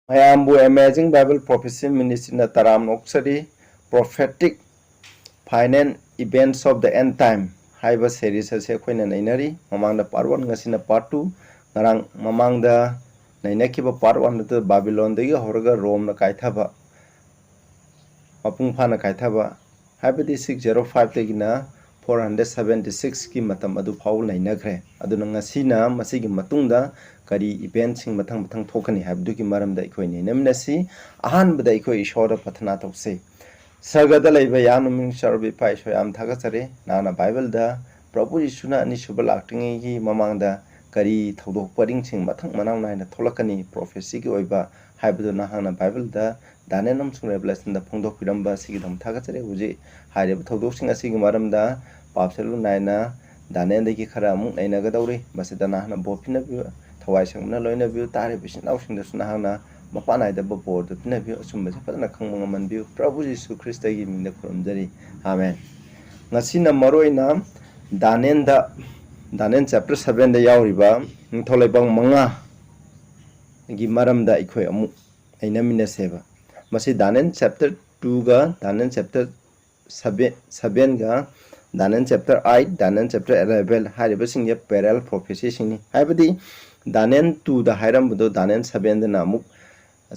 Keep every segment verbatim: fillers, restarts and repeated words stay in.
ꯃꯌꯥꯝꯕꯨ Amazing Bible Prophecy Ministryꯅ ꯇꯔꯥꯝꯅ ꯑꯣꯛꯆꯔꯤ꯫ Prophetic Final Events of the End Time ꯍꯥꯏꯕ series ꯑꯁꯤ ꯑꯩꯈꯣꯏꯅ ꯅꯩꯅꯔꯤ꯫ ꯃꯃꯥꯡꯗ part one, ꯉꯁꯤꯅ part two꯫ ꯉꯔꯥꯡ ꯃꯃꯥꯡꯗ ꯅꯩꯅꯈꯤꯕ part one ꯑꯗꯨꯗ ꯕꯥꯕꯤꯂꯣꯟꯗꯒꯤ ꯍꯧꯔꯒ ꯔꯣꯝꯅ ꯀꯥꯏꯊꯕ, ꯃꯄꯨꯡ ꯐꯥꯅ ꯀꯥꯏꯊꯕ, ꯍꯥꯏꯕꯗꯤ six zero fiveꯇꯒꯤꯅ four hundred seventy sixꯀꯤ ꯃꯇꯝ ꯑꯗꯨ ꯐꯥꯎꯕ ꯅꯩꯅꯈ꯭ꯔꯦ꯫ ꯑꯗꯨꯅ ꯉꯁꯤꯅ ꯃꯁꯤꯒꯤ ꯃꯇꯨꯡꯗ ꯀꯔꯤ eventꯁꯤꯡ ꯃꯊꯪ ꯃꯊꯪ ꯊꯣꯛꯀꯅꯤ ꯍꯥꯏꯕꯗꯨꯒꯤ ꯃꯔꯝꯗ ꯑꯩꯈꯣꯏ ꯅꯩꯅꯃꯤꯟꯅꯁꯤ꯫ ꯑꯍꯥꯟꯕꯗ ꯑꯩꯈꯣꯏ ꯏꯁꯣꯔꯗ ꯄ꯭ꯔꯊꯅꯥ ꯇꯧꯁꯤ꯫ ꯁꯔꯒꯗ ꯂꯩꯕ ꯌꯥꯝꯅ ꯃꯤꯡ ꯆꯥꯎꯔꯕ ꯏꯄꯥ ꯏꯁꯣꯔ, ꯌꯥꯝ ꯊꯥꯒꯠꯆꯔꯤ꯫ ꯅꯍꯥꯛꯅ ꯕꯥꯏꯕꯜꯗ ꯄ꯭ꯔꯚꯨ ꯌꯤꯁꯨꯅ ꯑꯅꯤꯁꯨꯕ ꯂꯥꯛꯇ꯭ꯔꯤꯉꯩꯒꯤ ꯃꯃꯥꯡꯗ ꯀꯔꯤ ꯊꯧꯗꯣꯛ ꯄꯔꯤꯡꯁꯤꯡ ꯃꯊꯪ ꯃꯅꯥꯎ ꯅꯥꯏꯅ ꯊꯣꯛꯂꯛꯀꯅꯤ, prophecyꯒꯤ ꯑꯣꯏꯕ ꯍꯥꯏꯕꯗꯨ ꯅꯍꯥꯛꯅ ꯕꯥꯏꯕꯜꯗ ꯗꯥꯅꯤꯌꯦꯜ ꯑꯃꯁꯨꯡ ꯔꯦꯚꯦꯂꯦꯁꯟꯗ ꯐꯣꯡꯗꯣꯛꯄꯤꯔꯝꯕ ꯑꯁꯤꯒꯤꯗꯃꯛ ꯊꯥꯒꯠꯆꯔꯤ꯫ ꯍꯧꯖꯤꯛ ꯍꯥꯏꯔꯤꯕ ꯊꯧꯗꯣꯛꯁꯤꯡ ꯑꯁꯤꯒꯤ ꯃꯔꯝꯗ ꯄꯥꯞꯁꯦ ꯂꯨ ꯅꯥꯏꯅ ꯗꯥꯅꯤꯌꯦꯜꯗꯒꯤ ꯈꯔ ꯑꯃꯨꯛ ꯅꯩꯅꯒꯗꯧꯔꯤ꯫ ꯃꯁꯤꯗ ꯅꯍꯥꯛꯅ ꯕꯣꯔ ꯄꯤꯅꯕꯤꯌꯨ, ꯊꯋꯥꯏ ꯁꯦꯡꯅ ꯂꯣꯏꯅꯕꯤꯌꯨ꯫ ꯇꯥꯔꯤꯕ ꯏꯆꯤꯟ ꯏꯅꯥꯎꯁꯤꯡꯗꯁꯨ ꯅꯍꯥꯛꯅ ꯃꯄꯥꯟ ꯅꯥꯏꯗꯕ ꯕꯣꯔꯗꯨ ꯄꯤꯅꯕꯤꯌꯨ꯫ ꯑꯆꯨꯝꯕꯁꯦ ꯐꯖꯅ ꯈꯪꯕ ꯉꯝꯍꯟꯕꯤꯌꯨ꯫ ꯄ꯭ꯔꯚꯨ ꯖꯤꯁꯨ ꯈ꯭ꯔꯤꯁꯇꯒꯤ ꯃꯤꯡꯗ ꯈꯨꯔꯨꯝꯖꯔꯤ, ꯑꯥꯃꯦꯟ꯫ ꯉꯁꯤꯅ ꯃꯔꯨ ꯑꯣꯏꯅ ꯗꯥꯅꯤꯌꯦꯜꯗ, ꯗꯥꯅꯤꯌꯦꯜ chapter sevenꯗ ꯌꯥꯎꯔꯤꯕ ꯅꯤꯡꯊꯧ ꯂꯩꯕꯥꯛ ꯃꯉꯥꯒꯤ ꯃꯔꯝꯗ ꯑꯩꯈꯣꯏ ꯑꯃꯨꯛ ꯅꯩꯅꯃꯤꯟꯅꯁꯦꯕ꯫ ꯃꯁꯤ Daniel chapter twoꯒ Daniel chapter seven, sevenꯒ Daniel chapter eight, Daniel chapter eleven ꯍꯥꯏꯔꯤꯕꯁꯤꯡꯁꯦ parallel prophecyꯁꯤꯡꯅꯤ꯫ ꯍꯥꯏꯕꯗꯤ ꯗꯥꯅꯤꯌꯦꯜ twoꯗ ꯍꯥꯏꯔꯝꯕꯗꯣ ꯗꯥꯅꯤꯌꯦꯜ sevenꯗꯅ ꯑꯃꯨꯛ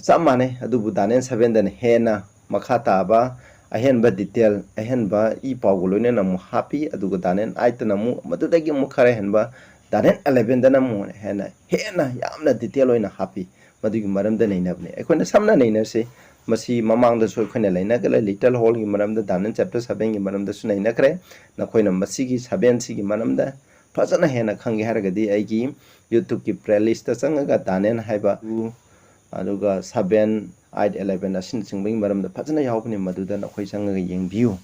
ꯆꯞ ꯃꯥꯟꯅꯩ, ꯑꯗꯨꯕꯨ ꯗꯥꯅꯤꯌꯦꯜ sevenꯗꯅ ꯍꯦꯟꯅ ꯃꯈꯥ ꯇꯥꯕ ꯑꯍꯦꯟꯕ detail, ꯑꯍꯦꯟꯕ ꯏ ꯄꯥꯎꯒ ꯂꯣꯏꯅꯅ ꯑꯃꯨꯛ ꯍꯥꯞꯄꯤ꯫ ꯑꯗꯨꯒ ꯗꯥꯅꯤꯌꯦꯜ eightꯇꯅ ꯑꯃꯨꯛ ꯃꯗꯨꯗꯒꯤ ꯑꯃꯨꯛ ꯈꯔ ꯍꯦꯟꯕ ꯗꯥꯅꯤꯌꯦꯜ elevenꯗꯅ ꯑꯃꯨꯛ ꯍꯦꯟꯅ, ꯍꯦꯟꯅ ꯌꯥꯝꯅ detail ꯑꯣꯏꯅ ꯍꯥꯞꯄꯤ꯫ ꯃꯗꯨꯒꯤ ꯃꯔꯝꯗ ꯅꯩꯅꯕꯅꯤ꯫ ꯑꯩꯈꯣꯏꯅ ꯁꯝꯅ ꯅꯩꯅꯁꯤ꯫ ꯃꯁꯤ ꯃꯃꯥꯡꯗꯁꯨ ꯑꯩꯈꯣꯏꯅ ꯅꯩꯅꯈ꯭ꯔꯦ, little hornꯒꯤ ꯃꯔꯝꯗ ꯗꯥꯅꯤꯌꯦꯜ chapter sevenꯒꯤ ꯃꯔꯝꯗꯁꯨ ꯅꯩꯅꯈ꯭ꯔꯦ꯫ ꯅꯈꯣꯏꯅ ꯃꯁꯤꯒꯤ sevenꯁꯤꯒꯤ ꯃꯔꯝꯗ ꯐꯖꯅ ꯍꯦꯟꯅ ꯈꯪꯒꯦ ꯍꯥꯏꯔꯒꯗꯤ ꯑꯩꯒꯤ YouTubeꯀꯤ playlistꯇ ꯆꯪꯉꯒ ꯗꯥꯅꯤꯌꯦꯜ ꯍꯥꯏꯕ, ꯑꯗꯨꯒ seven, eight, eleven ꯑꯁꯤꯅꯆꯤꯡꯕꯒꯤ ꯃꯔꯝꯗ ꯐꯖꯅ ꯌꯥꯎꯕꯅꯤ, ꯃꯗꯨꯗ ꯅꯈꯣꯏ ꯆꯪꯉꯒ ꯌꯦꯡꯕꯤꯌꯨ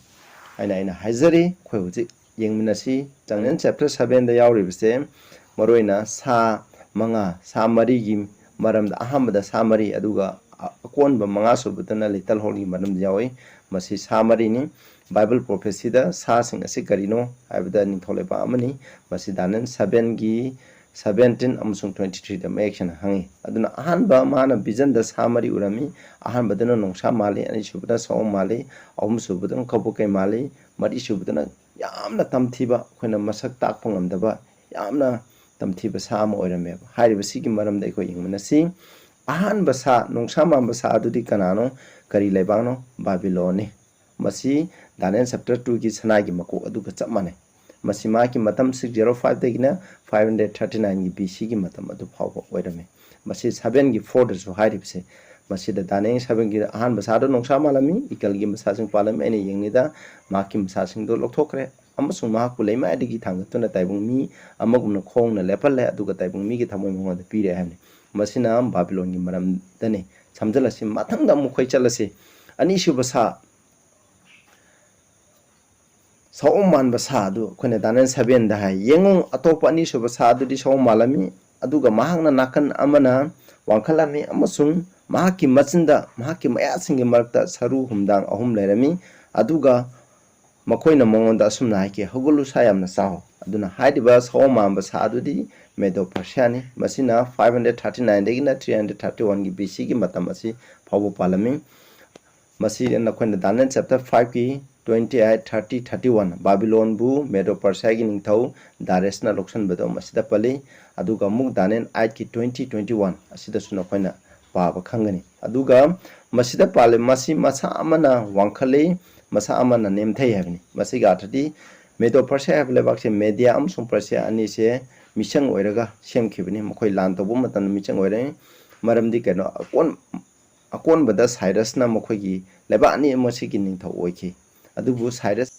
ꯍꯥꯏꯅ ꯑꯩꯅ ꯍꯥꯏꯖꯔꯤ꯫ ꯑꯩꯈꯣꯏ ꯍꯧꯖꯤꯛ ꯌꯦꯡꯃꯤꯟꯅꯁꯤ꯫ ꯗꯥꯅꯤꯌꯦꯜ chapter sevenꯗ ꯌꯥꯎꯔꯤꯕꯁꯦ ꯃꯔꯨꯑꯣꯏꯅ ꯁꯥ ꯃꯉꯥ, ꯁꯥ ꯃꯔꯤꯒꯤ ꯃꯔꯝꯗ, ꯑꯍꯥꯟꯕꯗ ꯁꯥ ꯃꯔꯤ, ꯑꯗꯨꯒ ꯑ-, ꯑꯀꯣꯟꯕ ꯃꯉꯥꯁꯨꯕꯗꯅ little hornꯒꯤ ꯃꯔꯝꯗ ꯌꯥꯎꯏ꯫ ꯃꯁꯤ ꯁꯥ ꯃꯔꯤꯅꯤ꯫ Bible prophecyꯗ ꯁꯥꯁꯤꯡ ꯑꯁꯤ ꯀꯔꯤꯅꯣ ꯍꯥꯏꯕꯗ ꯅꯤꯡꯊꯧ ꯂꯩꯕꯥꯛ ꯑꯃꯅꯤ꯫ ꯃꯁꯤ ꯗꯥꯅꯤꯌꯦꯜ sevenꯒꯤ seventeen ꯑꯃꯁꯨꯡ twenty threeꯗ ꯃꯌꯦꯛ ꯁꯦꯡꯅ ꯍꯪꯉꯤ꯫ ꯑꯗꯨꯅ ꯑꯍꯥꯟꯕ ꯃꯥꯅ visionꯗ ꯁꯥ ꯃꯔꯤ ꯎꯔꯝꯃꯤ꯫ ꯑꯍꯥꯟꯕꯗꯅ ꯅꯣꯡꯁꯥ ꯃꯥꯜꯂꯤ, ꯑꯅꯤꯁꯨꯕꯗꯅ ꯁꯑꯣꯝ ꯃꯥꯜꯂꯤ, ꯑꯍꯨꯝꯁꯨꯕꯗꯅ ꯀꯕꯣꯀꯩ ꯃꯥꯜꯂꯤ, ꯃꯔꯤꯁꯨꯕꯗꯅ ꯌꯥꯝꯅ ꯇꯝꯊꯤꯕ, ꯑꯩꯈꯣꯏꯅ ꯃꯁꯛ ꯇꯥꯛꯄ ꯉꯝꯗꯕ ꯌꯥꯝꯅ ꯇꯝꯊꯤꯕ ꯁꯥ ꯑꯃ ꯑꯣꯏꯔꯝꯃꯦꯕ꯫ ꯍꯥꯏꯔꯤꯕꯁꯤꯒꯤ ꯃꯔꯝꯗ ꯑꯩꯈꯣꯏ ꯌꯦꯡꯃꯤꯟꯅꯁꯤ꯫ ꯑꯍꯥꯟꯕ ꯁꯥ, ꯅꯣꯡꯁꯥ ꯃꯥꯟꯕ ꯁꯥ ꯑꯗꯨꯗꯤ ꯀꯅꯥꯅꯣ? ꯀꯔꯤ ꯂꯩꯕꯥꯛꯅꯣ? ꯕꯥꯕꯤꯂꯣꯟꯅꯤ꯫ ꯃꯁꯤ ꯗꯥꯅꯤꯌꯦꯜ chapter twoꯒꯤ ꯁꯅꯥꯒꯤ ꯃꯀꯣꯛ ꯑꯗꯨꯒ ꯆꯞ ꯃꯥꯟꯅꯩ꯫ ꯃꯁꯤ ꯃꯍꯥꯛꯀꯤ ꯃꯇꯝ six zero fiveꯗꯒꯤꯅ five hundred thirty nineꯒꯤ BCꯒꯤ ꯃꯇꯝ ꯑꯗꯨ ꯐꯥꯎꯕ ꯑꯣꯏꯔꯝꯃꯤ꯫ ꯃꯁꯤ sevenꯒꯤ fourꯗꯁꯨ ꯍꯥꯏꯔꯤꯕꯁꯦ, ꯃꯁꯤꯗ ꯗꯥꯅꯤꯌꯦꯜ sevenꯒꯤ ꯑꯍꯥꯟꯕ ꯁꯥꯗꯨ ꯅꯣꯡꯁꯥ ꯃꯥꯜꯂꯝꯃꯤ, eagleꯒꯤ ꯃꯁꯥꯁꯤꯡ ꯄꯥꯜꯂꯝꯃꯤ꯫ ꯑꯩꯅ ꯌꯦꯡꯂꯤꯗ ꯃꯍꯥꯛꯀꯤ ꯃꯁꯥꯁꯤꯡꯗꯨ ꯂꯧꯊꯣꯛꯈ꯭ꯔꯦ ꯑꯃꯁꯨꯡ ꯃꯍꯥꯛꯄꯨ ꯂꯩꯃꯥꯏꯗꯒꯤ ꯊꯥꯡꯒꯠꯇꯨꯅ ꯇꯥꯏꯕꯪ ꯃꯤ ꯑꯃꯒꯨꯝꯅ ꯈꯣꯡꯅ ꯂꯦꯞꯍꯜꯂꯦ, ꯑꯗꯨꯒ ꯇꯥꯏꯕꯪ ꯃꯤꯒꯤ ꯊꯃꯣꯏ ꯃꯉꯣꯟꯗ ꯄꯤꯔꯦ ꯍꯥꯏꯕꯅꯤ꯫ ꯃꯁꯤꯅ ꯕꯥꯕꯤꯂꯣꯟꯒꯤ ꯃꯔꯝꯗꯅꯤ꯫ ꯁꯝꯖꯤꯜꯂꯁꯤ, ꯃꯊꯪꯗ ꯑꯃꯨꯛ ꯑꯩꯈꯣꯏ ꯆꯠꯂꯁꯤ꯫ ꯑꯅꯤꯁꯨꯕ ꯁꯥ, ꯁꯑꯣꯝ ꯃꯥꯟꯕ ꯁꯥ ꯑꯗꯨ ꯑꯩꯈꯣꯏꯅ ꯗꯥꯅꯤꯌꯦꯜ sevenꯗ ꯍꯥꯏ꯫ ꯌꯦꯡꯉꯨ, ꯑꯇꯣꯞꯄ ꯑꯅꯤꯁꯨꯕ ꯁꯥ ꯑꯗꯨꯗꯤ ꯁꯑꯣꯝ ꯃꯥꯜꯂꯝꯃꯤ, ꯑꯗꯨꯒ ꯃꯍꯥꯛꯅ ꯅꯥꯀꯟ ꯑꯃꯅ ꯋꯥꯡꯈꯠꯂꯝꯃꯤ, ꯑꯃꯁꯨꯡ ꯃꯍꯥꯛꯀꯤ ꯃꯆꯤꯟꯗ ꯃꯍꯥꯛꯀꯤ ꯃꯌꯥꯁꯤꯡꯒꯤ ꯃꯔꯛꯇ ꯁꯔꯨ ꯍꯨꯝꯗꯥꯡ ꯑꯍꯨꯝ ꯂꯩꯔꯝꯃꯤ, ꯑꯗꯨꯒ ꯃꯈꯣꯏꯅ ꯃꯉꯣꯟꯗ ꯑꯁꯨꯝꯅ ꯍꯥꯏꯈꯤ, "ꯍꯧꯒꯠꯂꯨ, ꯁꯥ ꯌꯥꯝꯅ ꯆꯥꯎ"꯫ ꯑꯗꯨꯅ ꯍꯥꯏꯔꯤꯕ ꯁꯑꯣꯝ ꯃꯥꯟꯕ ꯁꯥ ꯑꯗꯨꯗꯤ ꯃꯦꯗꯣ ꯄꯔꯁꯤꯌꯥꯅꯤ꯫ ꯃꯁꯤꯅ five hundred thirty nineꯗꯒꯤꯅ three hundred thirty oneꯒꯤ BCꯒꯤ ꯃꯇꯝ ꯑꯁꯤ ꯐꯥꯎꯕ ꯄꯥꯜꯂꯝꯃꯤ꯫ ꯃꯁꯤ ꯅꯈꯣꯏꯅ Daniel chapter fiveꯀꯤ twenty eight, thirty, thirty one, ꯕꯥꯕꯤꯂꯣꯟꯕꯨ ꯃꯦꯗꯣ ꯄꯔꯁꯤꯌꯥꯒꯤ ꯅꯤꯡꯊꯧ ꯗꯥꯔꯦꯁꯅ ꯂꯧꯁꯤꯟꯕꯗꯣ ꯃꯁꯤꯗ ꯄꯜꯂꯤ꯫ ꯑꯗꯨꯒ ꯑꯃꯨꯛ ꯗꯥꯅꯤꯌꯦꯜ eightꯀꯤ twenty, twenty one ꯑꯁꯤꯗꯁꯨ ꯅꯈꯣꯏꯅ ꯄꯥꯕ ꯈꯪꯒꯅꯤ꯫ ꯑꯗꯨꯒ ꯃꯁꯤꯗ ꯄꯥꯜꯂꯤ, ꯃꯁꯤ ꯃꯁꯥ ꯑꯃꯅ ꯋꯥꯡꯈꯠꯂꯤ, ꯃꯁꯥ ꯑꯃꯅ ꯅꯦꯝꯊꯩ ꯍꯥꯏꯕꯅꯤ꯫ ꯃꯁꯤꯒꯤ ꯑꯥꯔꯊꯗꯤ ꯃꯦꯗꯣ ꯄꯔꯁꯤꯌꯥ ꯍꯥꯏꯕ ꯂꯩꯕꯥꯛꯁꯦ, ꯃꯦꯗꯤꯌꯥ ꯑꯃꯁꯨꯡ ꯄꯔꯁꯤꯌꯥ ꯑꯅꯤꯁꯦ ꯃꯤꯆꯪ ꯑꯣꯏꯔꯒ ꯁꯦꯝꯈꯤꯕꯅꯤ꯫ ꯃꯈꯣꯏ ꯂꯥꯟ ꯇꯧꯕ ꯃꯇꯝꯗ ꯃꯤꯆꯪ ꯑꯣꯏꯔꯛꯏ꯫ ꯃꯔꯝꯗꯤ ꯀꯩꯅꯣ? ꯑꯀꯣꯟ-, ꯑꯀꯣꯟꯕꯗ ꯁꯥꯏꯔꯁꯅ ꯃꯈꯣꯏꯒꯤ ꯂꯩꯕꯥꯛ ꯑꯅꯤ ꯑꯃꯁꯤꯒꯤ ꯅꯤꯡꯊꯧ ꯑꯣꯏꯈꯤ꯫ ꯑꯗꯨꯕꯨ ꯁꯥꯏꯔꯁ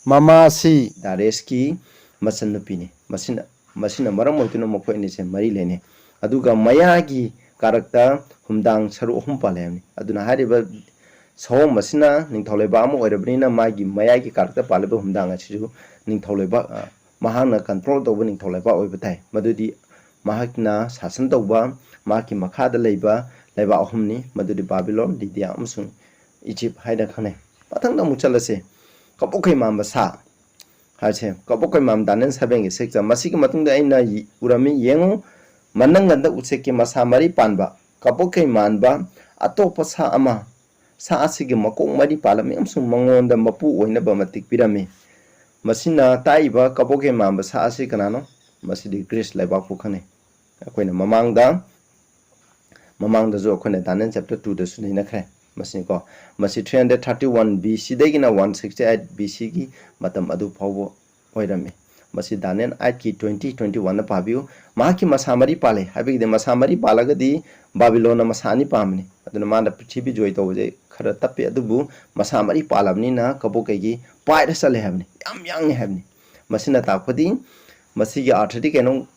ꯃꯃꯥꯁꯤ ꯗꯥꯔꯦꯁꯀꯤ ꯃꯆꯟꯅꯨꯄꯤꯅꯤ꯫ ꯃꯁꯤꯅ, ꯃꯁꯤꯅ ꯃꯔꯝ ꯑꯣꯏꯗꯨꯅ ꯃꯈꯣꯏ ꯑꯅꯤꯁꯦ ꯃꯔꯤ ꯂꯩꯅꯩ꯫ ꯑꯗꯨꯒ ꯃꯌꯥꯒꯤ ꯀꯥꯔꯛꯇ ꯍꯨꯝꯗꯥꯡ ꯁꯔꯨꯛ ꯑꯍꯨꯝ ꯄꯥꯜꯂꯦ ꯍꯥꯏꯕꯅꯤ꯫ ꯑꯗꯨꯅ ꯍꯥꯏꯔꯤꯕ ꯁꯑꯣꯝ ꯑꯁꯤꯅ ꯅꯤꯡꯊꯧ ꯂꯩꯕꯥꯛ ꯑꯃ ꯑꯣꯏꯔꯕꯅꯤꯅ ꯃꯥꯒꯤ ꯃꯌꯥꯏꯒꯤ ꯀꯥꯔꯛꯇ ꯄꯥꯜꯂꯤꯕ ꯍꯨꯝꯗꯥꯡ ꯑꯁꯤꯁꯨ ꯅꯤꯡꯊꯧ ꯂꯩꯕꯥꯛ, ꯑ, ꯃꯍꯥꯛꯅ control ꯇꯧꯕ ꯅꯤꯡꯊꯧ ꯂꯩꯕꯥꯛ ꯑꯣꯏꯕ ꯇꯥꯏ꯫ ꯃꯗꯨꯗꯤ ꯃꯍꯥꯛꯅ ꯁꯥꯁꯟ ꯇꯧꯕ, ꯃꯍꯥꯛꯀꯤ ꯃꯈꯥꯗ ꯂꯩꯕ ꯂꯩꯕꯥꯛ ꯑꯍꯨꯝꯅꯤ, ꯃꯗꯨꯗꯤ ꯕꯥꯕꯤꯂꯣꯟ, ꯂꯤꯗꯤꯌꯥ ꯑꯃꯁꯨꯡ ꯏꯖꯤꯞ ꯍꯥꯏꯅ ꯈꯪꯅꯩ꯫ ꯃꯊꯪꯗ ꯑꯃꯨꯛ ꯆꯠꯂꯁꯤ꯫ ꯀꯕꯣꯛꯈꯩ ꯃꯥꯟꯕ ꯁꯥ꯫ ꯍꯥꯏꯁꯦ ꯀꯕꯣꯛ ꯀꯩꯃꯥꯟ ꯗꯥꯅꯤꯌꯦꯜ seven ꯒꯤ six ꯇ꯫ ꯃꯁꯤꯒꯤ ꯃꯇꯨꯡꯗ ꯑꯩꯅ ꯎꯔꯝꯃꯤ, ꯌꯦꯡꯉꯨ, ꯃꯅꯪꯒꯟꯗ ꯎꯆꯦꯛꯀꯤ ꯃꯁꯥ ꯃꯔꯤ ꯄꯥꯟꯕ ꯀꯕꯣꯛ ꯀꯩꯃꯥꯟꯕ ꯑꯇꯣꯞꯄ ꯁꯥ ꯑꯃ, ꯁꯥ ꯑꯁꯤꯒꯤ ꯃꯀꯣꯛ ꯃꯔꯤ ꯄꯥꯜꯂꯝꯃꯤ ꯑꯃꯁꯨꯡ ꯃꯉꯣꯟꯗ ꯃꯄꯨ ꯑꯣꯏꯅꯕ ꯃꯇꯤꯛ ꯄꯤꯔꯝꯃꯤ꯫ ꯃꯁꯤꯅ ꯇꯥꯛꯏꯕ ꯀꯕꯣꯛ ꯀꯩꯃꯥꯟꯕ ꯁꯥ ꯑꯁꯤ ꯀꯅꯥꯅꯣ? ꯃꯁꯤꯗꯤ ꯒ꯭ꯔꯤꯁ ꯂꯩꯕꯥꯛꯄꯨ ꯈꯪꯅꯩ꯫ ꯑꯩꯈꯣꯏꯅ ꯃꯃꯥꯡꯗ ꯃꯃꯥꯡꯗꯁꯨ ꯑꯩꯈꯣꯏꯅ ꯗꯥꯅꯤꯌꯦꯜ chapter two ꯗꯁꯨ ꯅꯩꯅꯈ꯭ꯔꯦ꯫ ꯃꯁꯤꯀꯣ, ꯃꯁꯤ three hundred thirty one B C ꯗꯒꯤꯅ one sixty eight B C ꯒꯤ ꯃꯇꯝ ꯑꯗꯨ ꯐꯥꯎꯕ ꯑꯣꯏꯔꯝꯃꯤ꯫ ꯃꯁꯤ ꯗꯥꯅꯤꯌꯦꯜ eight ꯀꯤ twenty, twenty one ꯗ ꯄꯥꯕꯤꯌꯨ꯫ ꯃꯍꯥꯛꯀꯤ ꯃꯁꯥ ꯃꯔꯤ ꯄꯥꯜꯂꯦ ꯍꯥꯏꯕꯒꯤꯗꯤ, ꯃꯁꯥ ꯃꯔꯤ ꯄꯥꯜꯂꯒꯗꯤ ꯕꯥꯕꯤꯂꯣꯟꯅ ꯃꯁꯥ ꯑꯅꯤ ꯄꯥꯝꯕꯅꯤ꯫ ꯑꯗꯨꯅ ꯃꯥꯅ ꯄ꯭ꯔꯤꯊꯤꯕꯤ ꯖꯣꯏ ꯇꯧꯕꯁꯦ ꯈꯔ ꯇꯞꯄꯤ, ꯑꯗꯨꯕꯨ ꯃꯁꯥ ꯃꯔꯤ ꯄꯥꯜꯂꯕꯅꯤꯅ ꯀꯕꯣꯛ ꯀꯩꯒꯤ ꯄꯥꯏꯔ ꯆꯠꯂꯦ ꯍꯥꯏꯕꯅꯤ, ꯌꯥꯝ ꯌꯥꯡꯉꯦ ꯍꯥꯏꯕꯅꯤ꯫ ꯃꯁꯤꯅ ꯇꯥꯛꯄꯗꯤ, ꯃꯁꯤꯒꯤ ꯑꯥꯔꯊꯗꯤ ꯀꯩꯅꯣ,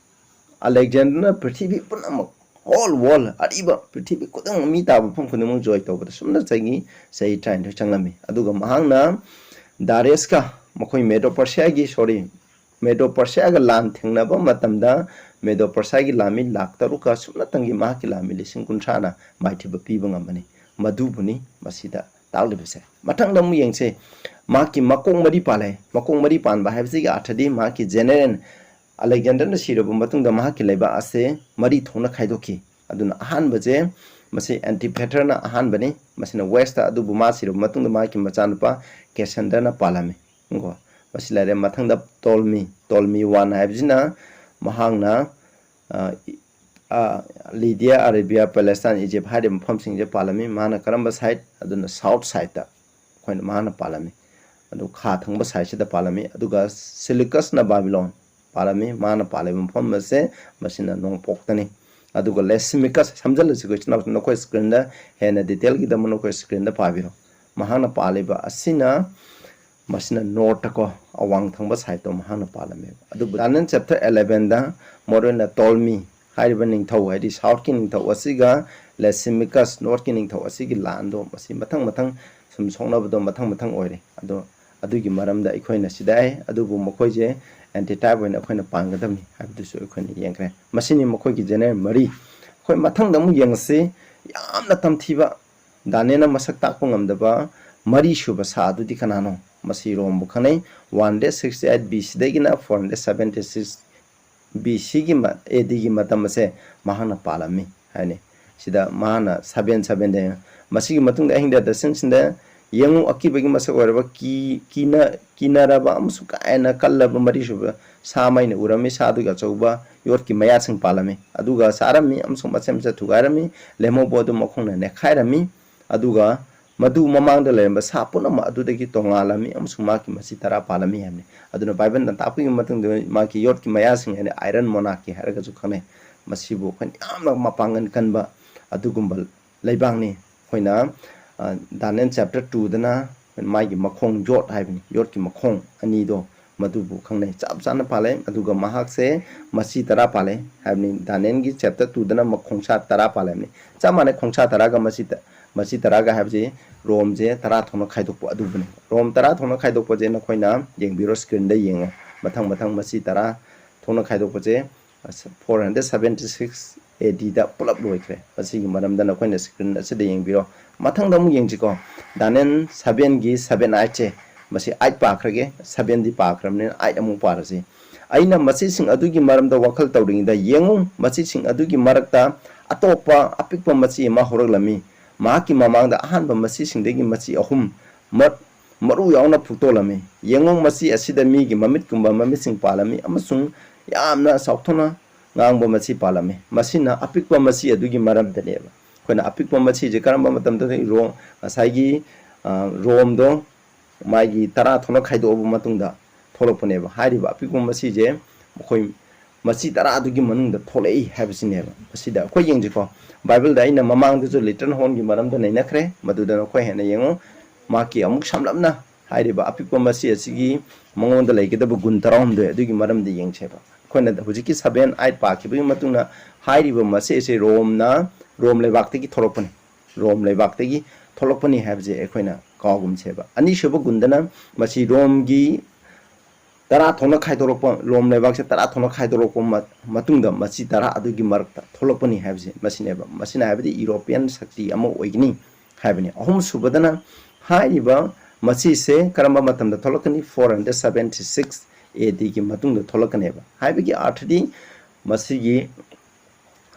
ꯑꯂꯦꯛꯖꯦꯟꯗꯔꯅ ꯄ꯭ꯔꯤꯊꯤꯕꯤ ꯄꯨꯝꯅꯃꯛ, whole world, ꯑꯔꯤꯕ ꯄ꯭ꯔꯤꯊꯤꯕꯤ ꯈꯨꯗꯤꯡꯃꯛ, ꯃꯤ ꯇꯥꯕ ꯃꯐꯝ ꯈꯨꯗꯤꯡꯃꯛ ꯖꯣꯏ ꯇꯧꯕꯗ ꯁꯨꯞꯅ ꯆꯍꯤ, ꯆꯍꯤ ꯇꯔꯥꯅꯤꯊꯣꯏ ꯆꯪꯂꯝꯃꯤ꯫ ꯑꯗꯨꯒ ꯃꯍꯥꯛꯅ ꯗꯥꯔꯤꯌꯁꯀ, ꯃꯈꯣꯏ ꯃꯦꯗꯣ ꯄꯔꯁꯤꯌꯥꯒꯤ, sorry, ꯃꯦꯗꯣ ꯄꯔꯁꯤꯌꯥꯒ ꯂꯥꯟ ꯊꯦꯡꯅꯕ ꯃꯇꯝꯗ ꯃꯦꯗꯣ ꯄꯔꯁꯤꯌꯥꯒꯤ ꯂꯥꯟꯃꯤ ꯂꯥꯛ ꯇꯔꯨꯛꯀ ꯁꯨꯞꯅꯇꯪꯒꯤ ꯃꯍꯥꯛꯀꯤ ꯂꯥꯟꯃꯤ ꯂꯤꯁꯤꯡ ꯀꯨꯟꯊ꯭ꯔꯥꯅ ꯃꯥꯏꯊꯤꯕ ꯄꯤꯕ ꯉꯝꯕꯅꯤ꯫ ꯃꯗꯨꯕꯨꯅꯤ ꯃꯁꯤꯗ ꯇꯥꯛꯂꯤꯕꯁꯦ꯫ ꯃꯊꯪꯗ ꯑꯃꯨꯛ ꯌꯦꯡꯁꯦ, ꯃꯍꯥꯛꯀꯤ ꯃꯀꯣꯛ ꯃꯔꯤ ꯄꯥꯜꯂꯦ꯫ ꯃꯀꯣꯛ ꯃꯔꯤ ꯄꯥꯟꯕ ꯍꯥꯏꯕꯁꯤꯒꯤ ꯑꯥꯔꯊꯗꯤ ꯃꯍꯥꯛꯀꯤ ꯖꯦꯅꯦꯔꯦꯜ ꯑꯂꯦꯛꯖꯦꯟꯗꯔꯅ ꯁꯤꯔꯕ ꯃꯇꯨꯡꯗ ꯃꯍꯥꯛꯀꯤ ꯂꯩꯕꯥꯛ ꯑꯁꯦ ꯃꯔꯤ ꯊꯣꯛꯅ ꯈꯥꯏꯗꯣꯛꯈꯤ꯫ ꯑꯗꯨꯅ ꯑꯍꯥꯟꯕꯁꯦ, ꯃꯁꯤ ꯑꯦꯟꯇꯤꯄꯦꯇꯔꯅ ꯑꯍꯥꯟꯕꯅꯤ, ꯃꯁꯤꯅ ꯋꯦꯁꯇ, ꯑꯗꯨꯕꯨ ꯃꯥ ꯁꯤꯔꯕ ꯃꯇꯨꯡꯗ ꯃꯍꯥꯛꯀꯤ ꯃꯆꯥꯅꯨꯄꯥ ꯀꯦꯁꯦꯟꯗꯔꯅ ꯄꯥꯜꯂꯝꯃꯤ꯫ ꯀꯣ, ꯃꯁꯤ ꯂꯩꯔꯦ꯫ ꯃꯊꯪꯗ ꯇꯣꯜꯃꯤ, ꯇꯣꯜꯃꯤ ꯋꯥꯟ ꯍꯥꯏꯕꯁꯤꯅ ꯃꯍꯥꯛꯅ, ꯑ, ꯏ-, ꯑ, ꯂꯤꯗꯤꯌꯥ, ꯑꯔꯦꯕꯤꯌꯥ, ꯄꯦꯂꯦꯁꯇꯥꯏꯟ, ꯏꯖꯤꯞ ꯍꯥꯏꯔꯤꯕ ꯃꯐꯝꯁꯤꯡꯁꯦ ꯄꯥꯜꯂꯝꯃꯤ꯫ ꯃꯥꯅ ꯀꯔꯝꯕ ꯁꯥꯏꯠ? ꯑꯗꯨꯅ ꯁꯥꯎꯠ ꯁꯥꯏꯠꯇ ꯑꯩꯈꯣꯏꯅ, ꯃꯥꯅ ꯄꯥꯜꯂꯝꯃꯤ꯫ ꯑꯗꯨ ꯈꯥ ꯊꯪꯕ ꯁꯥꯏꯠꯁꯤꯗ ꯄꯥꯜꯂꯝꯃꯤ꯫ ꯑꯗꯨꯒ ꯁꯤꯂꯤꯀꯁꯅ ꯕꯥꯕꯤꯂꯣꯟ ꯄꯥꯜꯂꯝꯃꯤ꯫ ꯃꯥꯅ ꯄꯥꯜꯂꯤꯕ ꯃꯐꯝ ꯑꯁꯦ ꯃꯁꯤꯅ ꯅꯣꯡꯄꯣꯛꯇꯅꯤ꯫ ꯑꯗꯨꯒ ꯂꯦꯁꯤꯃꯤꯀꯁ, ꯁꯝꯖꯜꯂꯁꯤꯀꯣ ꯏꯆꯤꯟ ꯏꯅꯥꯎꯁꯤꯡ, ꯅꯈꯣꯏ ꯁ꯭ꯀ꯭ꯔꯤꯟꯗ ꯍꯦꯟꯅ ꯗꯤꯇꯦꯜꯒꯤꯗꯃꯛ ꯅꯈꯣꯏ ꯁ꯭ꯀ꯭ꯔꯤꯟꯗ ꯄꯥꯕꯤꯔꯣ꯫ ꯃꯍꯥꯛꯅ ꯄꯥꯜꯂꯤꯕ ꯑꯁꯤꯅ, ꯃꯁꯤꯅ ꯅꯣꯔꯠꯇꯀꯣ, ꯑꯋꯥꯡ ꯊꯪꯕ ꯁꯥꯏꯠꯇꯣ ꯃꯍꯥꯛꯅ ꯄꯥꯜꯂꯝꯃꯦꯕ꯫ ꯑꯗꯨꯕꯨ ꯗꯥꯅꯤꯌꯦꯜ ꯆꯦꯞꯇꯔ ꯑꯦꯂꯦꯚꯦꯟꯗ ꯃꯔꯨꯑꯣꯏꯅ ꯇꯣꯜꯃꯤ ꯍꯥꯏꯔꯤꯕ ꯅꯤꯡꯊꯧ, ꯍꯥꯏꯗꯤ ꯁꯥꯎꯠꯀꯤ ꯅꯤꯡꯊꯧ ꯑꯁꯤꯒ ꯂꯦꯁꯤꯃꯤꯀꯁ, ꯅꯣꯔꯠꯀꯤ ꯅꯤꯡꯊꯧ ꯑꯁꯤꯒꯤ ꯂꯥꯟꯗꯣ ꯃꯁꯤ ꯃꯊꯪ ꯃꯊꯪ ꯁꯨꯝ ꯁꯣꯛꯅꯕꯗꯣ ꯃꯊꯪ ꯃꯊꯪ ꯑꯣꯏꯔꯦ꯫ ꯑꯗꯣ ꯑꯗꯨꯒꯤ ꯃꯔꯝꯗ ꯑꯩꯈꯣꯏꯅ ꯁꯤꯗ ꯍꯥꯏ, ꯑꯗꯨꯕꯨ ꯃꯈꯣꯏꯁꯦ ꯑꯦꯟꯇꯤꯇꯥꯏꯞ ꯑꯣꯏꯅ ꯑꯩꯈꯣꯏꯅ ꯄꯥꯟꯒꯗꯕꯅꯤ ꯍꯥꯏꯕꯗꯨꯁꯨ ꯑꯩꯈꯣꯏꯅ ꯌꯦꯡꯈ꯭ꯔꯦ꯫ ꯃꯁꯤꯅꯤ ꯃꯈꯣꯏꯒꯤ ꯖꯦꯅꯦꯔꯦꯜ ꯃꯔꯤ꯫ ꯑꯩꯈꯣꯏ ꯃꯊꯪꯗ ꯑꯃꯨꯛ ꯌꯦꯡꯉꯁꯤ꯫ ꯌꯥꯝꯅ ꯇꯝꯊꯤꯕ, ꯗꯥꯅꯤꯌꯦꯜꯅ ꯃꯁꯛ ꯇꯥꯛꯄ ꯉꯝꯗꯕ ꯃꯔꯤꯁꯨꯕ ꯁꯥ ꯑꯗꯨꯗꯤ ꯀꯅꯥꯅꯣ? ꯃꯁꯤ ꯔꯣꯝꯕꯨ ꯈꯪꯅꯩ꯫ One hundred sixty eight B C ꯗꯒꯤꯅ four hundred seventy six B C ꯒꯤ ꯑꯦ ꯗꯤꯒꯤ ꯃꯇꯝ ꯑꯁꯦ ꯃꯍꯥꯛꯅ ꯄꯥꯜꯂꯝꯃꯤ ꯍꯥꯏꯅꯤ꯫ ꯁꯤꯗ ꯃꯍꯥꯛꯅ ꯁꯚꯦꯟ ꯁꯚꯦꯟꯗ, ꯃꯁꯤꯒꯤ ꯃꯇꯨꯡꯗ ꯑꯍꯤꯡꯗ ꯗꯁꯟꯁꯤꯟꯗ ꯌꯦꯡꯉꯨ, ꯑꯀꯤꯕꯒꯤ ꯃꯁꯛ ꯑꯣꯏꯔꯕ ꯀꯤ-, ꯀꯤꯅ-, ꯀꯤꯅꯔꯕ ꯑꯃꯁꯨꯡ ꯀꯥ ꯍꯦꯟꯅ ꯀꯜꯂꯕ ꯃꯔꯤꯁꯨꯕ ꯁꯥ ꯑꯃ ꯑꯩꯅ ꯎꯔꯝꯃꯤ꯫ ꯁꯥ ꯑꯗꯨꯒꯤ ꯑꯆꯧꯕ ꯌꯣꯠꯀꯤ ꯃꯌꯥꯁꯤꯡ ꯄꯥꯜꯂꯝꯃꯤ, ꯑꯗꯨꯒ ꯆꯥꯔꯝꯃꯤ ꯑꯃꯁꯨꯡ ꯃꯆꯦꯠ ꯃꯆꯦꯠ ꯊꯨꯒꯥꯏꯔꯝꯃꯤ꯫ ꯂꯦꯝꯍꯧꯕ ꯑꯗꯨ ꯃꯈꯣꯡꯅ ꯅꯦꯠꯈꯥꯏꯔꯝꯃꯤ, ꯑꯗꯨꯒ ꯃꯗꯨ ꯃꯃꯥꯡꯗ ꯂꯩꯔꯝꯕ ꯁꯥ ꯄꯨꯝꯅꯃꯛ ꯑꯗꯨꯗꯒꯤ ꯇꯣꯉꯥꯜꯂꯝꯃꯤ ꯑꯃꯁꯨꯡ ꯃꯍꯥꯛꯀꯤ ꯃꯆꯤ ꯇꯔꯥ ꯄꯥꯜꯂꯝꯃꯤ ꯍꯥꯏꯕꯅꯤ꯫ ꯑꯗꯨꯅ ꯕꯥꯏꯕꯜꯅ ꯇꯥꯛꯄꯒꯤ ꯃꯇꯨꯡꯗ ꯃꯍꯥꯛꯀꯤ ꯌꯣꯠꯀꯤ ꯃꯌꯥꯁꯤꯡ ꯍꯥꯏꯅ iron monarchy ꯍꯥꯏꯔꯒꯁꯨ ꯈꯪꯅꯩ꯫ ꯃꯁꯤꯕꯨ ꯑꯩꯈꯣꯏꯅ ꯌꯥꯝꯅ ꯃꯄꯥꯡꯒꯜ ꯀꯟꯕ ꯑꯗꯨꯒꯨꯝꯕ ꯂꯩꯕꯥꯛꯅꯤ꯫ ꯑꯩꯈꯣꯏꯅ, ꯑ, Daniel chapter two ꯗꯅ ꯃꯥꯒꯤ ꯃꯈꯣꯡ ꯌꯣꯠ ꯍꯥꯏꯕꯅꯤ, ꯌꯣꯠꯀꯤ ꯃꯈꯣꯡ ꯑꯅꯤꯗꯣ ꯃꯗꯨꯕꯨ ꯈꯪꯅꯩ꯫ ꯆꯞ ꯆꯥꯅ ꯄꯥꯜꯂꯦ꯫ ꯑꯗꯨꯒ ꯃꯍꯥꯛꯁꯦ ꯃꯆꯤ ꯇꯔꯥ ꯄꯥꯜꯂꯦ ꯍꯥꯏꯕꯅꯤ꯫ ꯗꯥꯅꯤꯌꯦꯜꯒꯤ chapter two ꯗꯅ ꯃꯈꯣꯡꯁꯥ ꯇꯔꯥ ꯄꯥꯜꯂꯦ ꯍꯥꯏꯕꯅꯤ꯫ ꯆꯞ ꯃꯥꯟꯅꯩ, ꯈꯣꯡꯁꯥ ꯇꯔꯥꯒ ꯃꯆꯤ ꯇ-, ꯃꯆꯤ ꯇꯔꯥꯒ ꯍꯥꯏꯕꯁꯤ ꯔꯣꯝꯁꯦ ꯇꯔꯥ ꯊꯣꯛꯅ ꯈꯥꯏꯗꯣꯛꯄ ꯑꯗꯨꯕꯨꯅꯤ꯫ ꯔꯣꯝ ꯇꯔꯥ ꯊꯣꯛꯅ ꯈꯥꯏꯗꯣꯛꯄꯁꯦ ꯅꯈꯣꯏꯅ ꯌꯦꯡꯕꯤꯔꯣ, screen ꯗ ꯌꯦꯡꯉꯣ꯫ ꯃꯊꯪ ꯃꯊꯪ ꯃꯆꯤ ꯇꯔꯥ ꯊꯣꯛꯅ ꯈꯥꯏꯗꯣꯛꯄꯁꯦ four hundred seventy six A D ꯗ ꯄꯨꯂꯞ ꯂꯣꯏꯈ꯭ꯔꯦ꯫ ꯃꯁꯤꯒꯤ ꯃꯔꯝꯗ ꯅꯈꯣꯏꯅ screen ꯑꯁꯤꯗ ꯌꯦꯡꯕꯤꯔꯣ꯫ ꯃꯊꯪꯗ ꯑꯃꯨꯛ ꯌꯦꯡꯁꯤꯀꯣ꯫ ꯗꯥꯅꯤꯌꯦꯜ seven ꯒꯤ seven eight ꯁꯦ, ꯃꯁꯤ eight ꯄꯥꯈ꯭ꯔꯒꯦ, seven ꯗꯤ ꯄꯥꯈ꯭ꯔꯕꯅꯤꯅ eight ꯑꯃꯨꯛ ꯄꯥꯔꯁꯤ꯫ ꯑꯩꯅ ꯃꯆꯤꯁꯤꯡ ꯑꯗꯨꯒꯤ ꯃꯔꯝꯗ ꯋꯥꯈꯜ ꯇꯧꯔꯤꯉꯩꯗ, ꯌꯦꯡꯉꯨ, ꯃꯆꯤꯁꯤꯡ ꯑꯗꯨꯒꯤ ꯃꯔꯛꯇ ꯑꯇꯣꯞꯄ ꯑꯄꯤꯛꯄ ꯃꯆꯤ ꯑꯃ ꯍꯧꯔꯛꯂꯝꯃꯤ꯫ ꯃꯍꯥꯛꯀꯤ ꯃꯃꯥꯡꯗ ꯑꯍꯥꯟꯕ ꯃꯆꯤꯁꯤꯡꯗꯒꯤ ꯃꯆꯤ ꯑꯍꯨꯝ ꯃ-, ꯃꯔꯨ ꯌꯥꯎꯅ ꯐꯨꯛꯇꯣꯛꯂꯝꯃꯤ꯫ ꯌꯦꯡꯉꯨ, ꯃꯆꯤ ꯑꯁꯤꯗ ꯃꯤꯒꯤ ꯃꯃꯤꯠꯀꯨꯝꯕ ꯃꯃꯤꯠꯁꯤꯡ ꯄꯥꯜꯂꯝꯃꯤ ꯑꯃꯁꯨꯡ ꯌꯥꯝꯅ ꯆꯥꯎꯊꯣꯛꯅ ꯉꯥꯡꯕ ꯃꯆꯤ ꯄꯥꯜꯂꯝꯃꯤ꯫ ꯃꯁꯤꯅ ꯑꯄꯤꯛꯄ ꯃꯆꯤ ꯑꯗꯨꯒꯤ ꯃꯔꯝꯗꯅꯦꯕ꯫ ꯑꯩꯈꯣꯏꯅ ꯑꯄꯤꯛꯄ ꯃꯆꯤꯁꯦ ꯀꯔꯝꯕ ꯃꯇꯝꯗ ꯊꯣꯛꯏ? ꯔꯣ-, ꯉꯁꯥꯏꯒꯤ, ꯑ, ꯔꯣꯝꯗꯣ ꯃꯥꯒꯤ ꯇꯔꯥ ꯊꯣꯛꯅ ꯈꯥꯏꯗꯣꯛꯑꯕ ꯃꯇꯨꯡꯗ ꯊꯣꯛꯂꯛꯄꯅꯦꯕ꯫ ꯍꯥꯏꯔꯤꯕ ꯑꯄꯤꯛꯄ ꯃꯆꯤꯁꯦ ꯃꯈꯣꯏ ꯃꯆꯤ ꯇꯔꯥꯗꯨꯒꯤ ꯃꯅꯨꯡꯗ ꯊꯣꯛꯂꯛꯏ ꯍꯥꯏꯕꯁꯤꯅꯦꯕ꯫ ꯃꯁꯤꯗ ꯑꯩꯈꯣꯏ ꯌꯦꯡꯁꯤꯀꯣ, ꯕꯥꯏꯕꯜꯗ ꯑꯩꯅ ꯃꯃꯥꯡꯗꯁꯨ ꯂꯤꯇꯜ ꯍꯣꯔꯟꯒꯤ ꯃꯔꯝꯗ ꯅꯩꯅꯈ꯭ꯔꯦ, ꯃꯗꯨꯗ ꯅꯈꯣꯏ ꯍꯦꯟꯅ ꯌꯦꯡꯉꯨ꯫ ꯃꯍꯥꯛꯀꯤ ꯑꯃꯨꯛ ꯁꯝꯂꯞꯅ ꯍꯥꯏꯔꯤꯕ ꯑꯄꯤꯛꯄ ꯃꯆꯤ ꯑꯁꯤꯒꯤ ꯃꯉꯣꯟꯗ ꯂꯩꯒꯗꯕ ꯒꯨꯟ ꯇꯔꯥꯍꯨꯝꯗꯣꯏ ꯑꯗꯨꯒꯤ ꯃꯔꯝꯗ ꯌꯦꯡꯁꯦꯕ꯫ ꯑꯩꯈꯣꯏꯅ ꯍꯧꯖꯤꯛꯀꯤ seven eight ꯄꯥꯈꯤꯕꯒꯤ ꯃꯇꯨꯡꯗ ꯍꯥꯏꯔꯤꯕ ꯃꯆꯤ ꯑꯁꯤ ꯔꯣꯝꯅ, ꯔꯣꯝ ꯂꯩꯕꯥꯛꯇꯒꯤ ꯊꯣꯛꯂꯛꯄꯅꯤ꯫ ꯔꯣꯝ ꯂꯩꯕꯥꯛꯇꯒꯤ ꯊꯣꯛꯂꯛꯄꯅꯤ ꯍꯥꯏꯕꯁꯦ ꯑꯩꯈꯣꯏꯅ ꯀꯥꯎꯒꯨꯝꯁꯦꯕ꯫ ꯑꯅꯤꯁꯨꯕ ꯒꯨꯟꯗꯅ ꯃꯁꯤ ꯔꯣꯝꯒꯤ ꯇꯔꯥ ꯊꯣꯛꯅ ꯈꯥꯏꯗꯣꯔꯛꯄ, ꯔꯣꯝ ꯂꯩꯕꯥꯛꯁꯦ ꯇꯔꯥ ꯊꯣꯛꯅ ꯈꯥꯏꯗꯣꯔꯛꯄ ꯃ-, ꯃꯇꯨꯡꯗ ꯃꯆꯤ ꯇꯔꯥ ꯑꯗꯨꯒꯤ ꯃꯔꯛꯇ ꯊꯣꯛꯂꯛꯄꯅꯤ ꯍꯥꯏꯕꯁꯦ ꯃꯁꯤꯅꯦꯕ꯫ ꯃꯁꯤꯅ ꯍꯥꯏꯕꯗꯤ ꯌꯨꯔꯣꯄꯤꯌꯟ ꯁꯛꯇꯤ ꯑꯃ ꯑꯣꯏꯒꯅꯤ ꯍꯥꯏꯕꯅꯤ꯫ ꯑꯍꯨꯝꯁꯨꯕꯗꯅ ꯍꯥꯏꯔꯤꯕ ꯃꯁꯤꯁꯦ ꯀꯔꯝꯕ ꯃꯇꯝꯗ ꯊꯣꯛꯂꯛꯀꯅꯤ? Four hundred seventy six A Dꯒꯤ ꯃꯇꯨꯡꯗ ꯊꯣꯛꯂꯛꯀꯅꯦꯕ꯫ ꯍꯥꯏꯕꯒꯤ ꯑꯥꯔꯊꯗꯤ ꯃꯁꯤꯒꯤ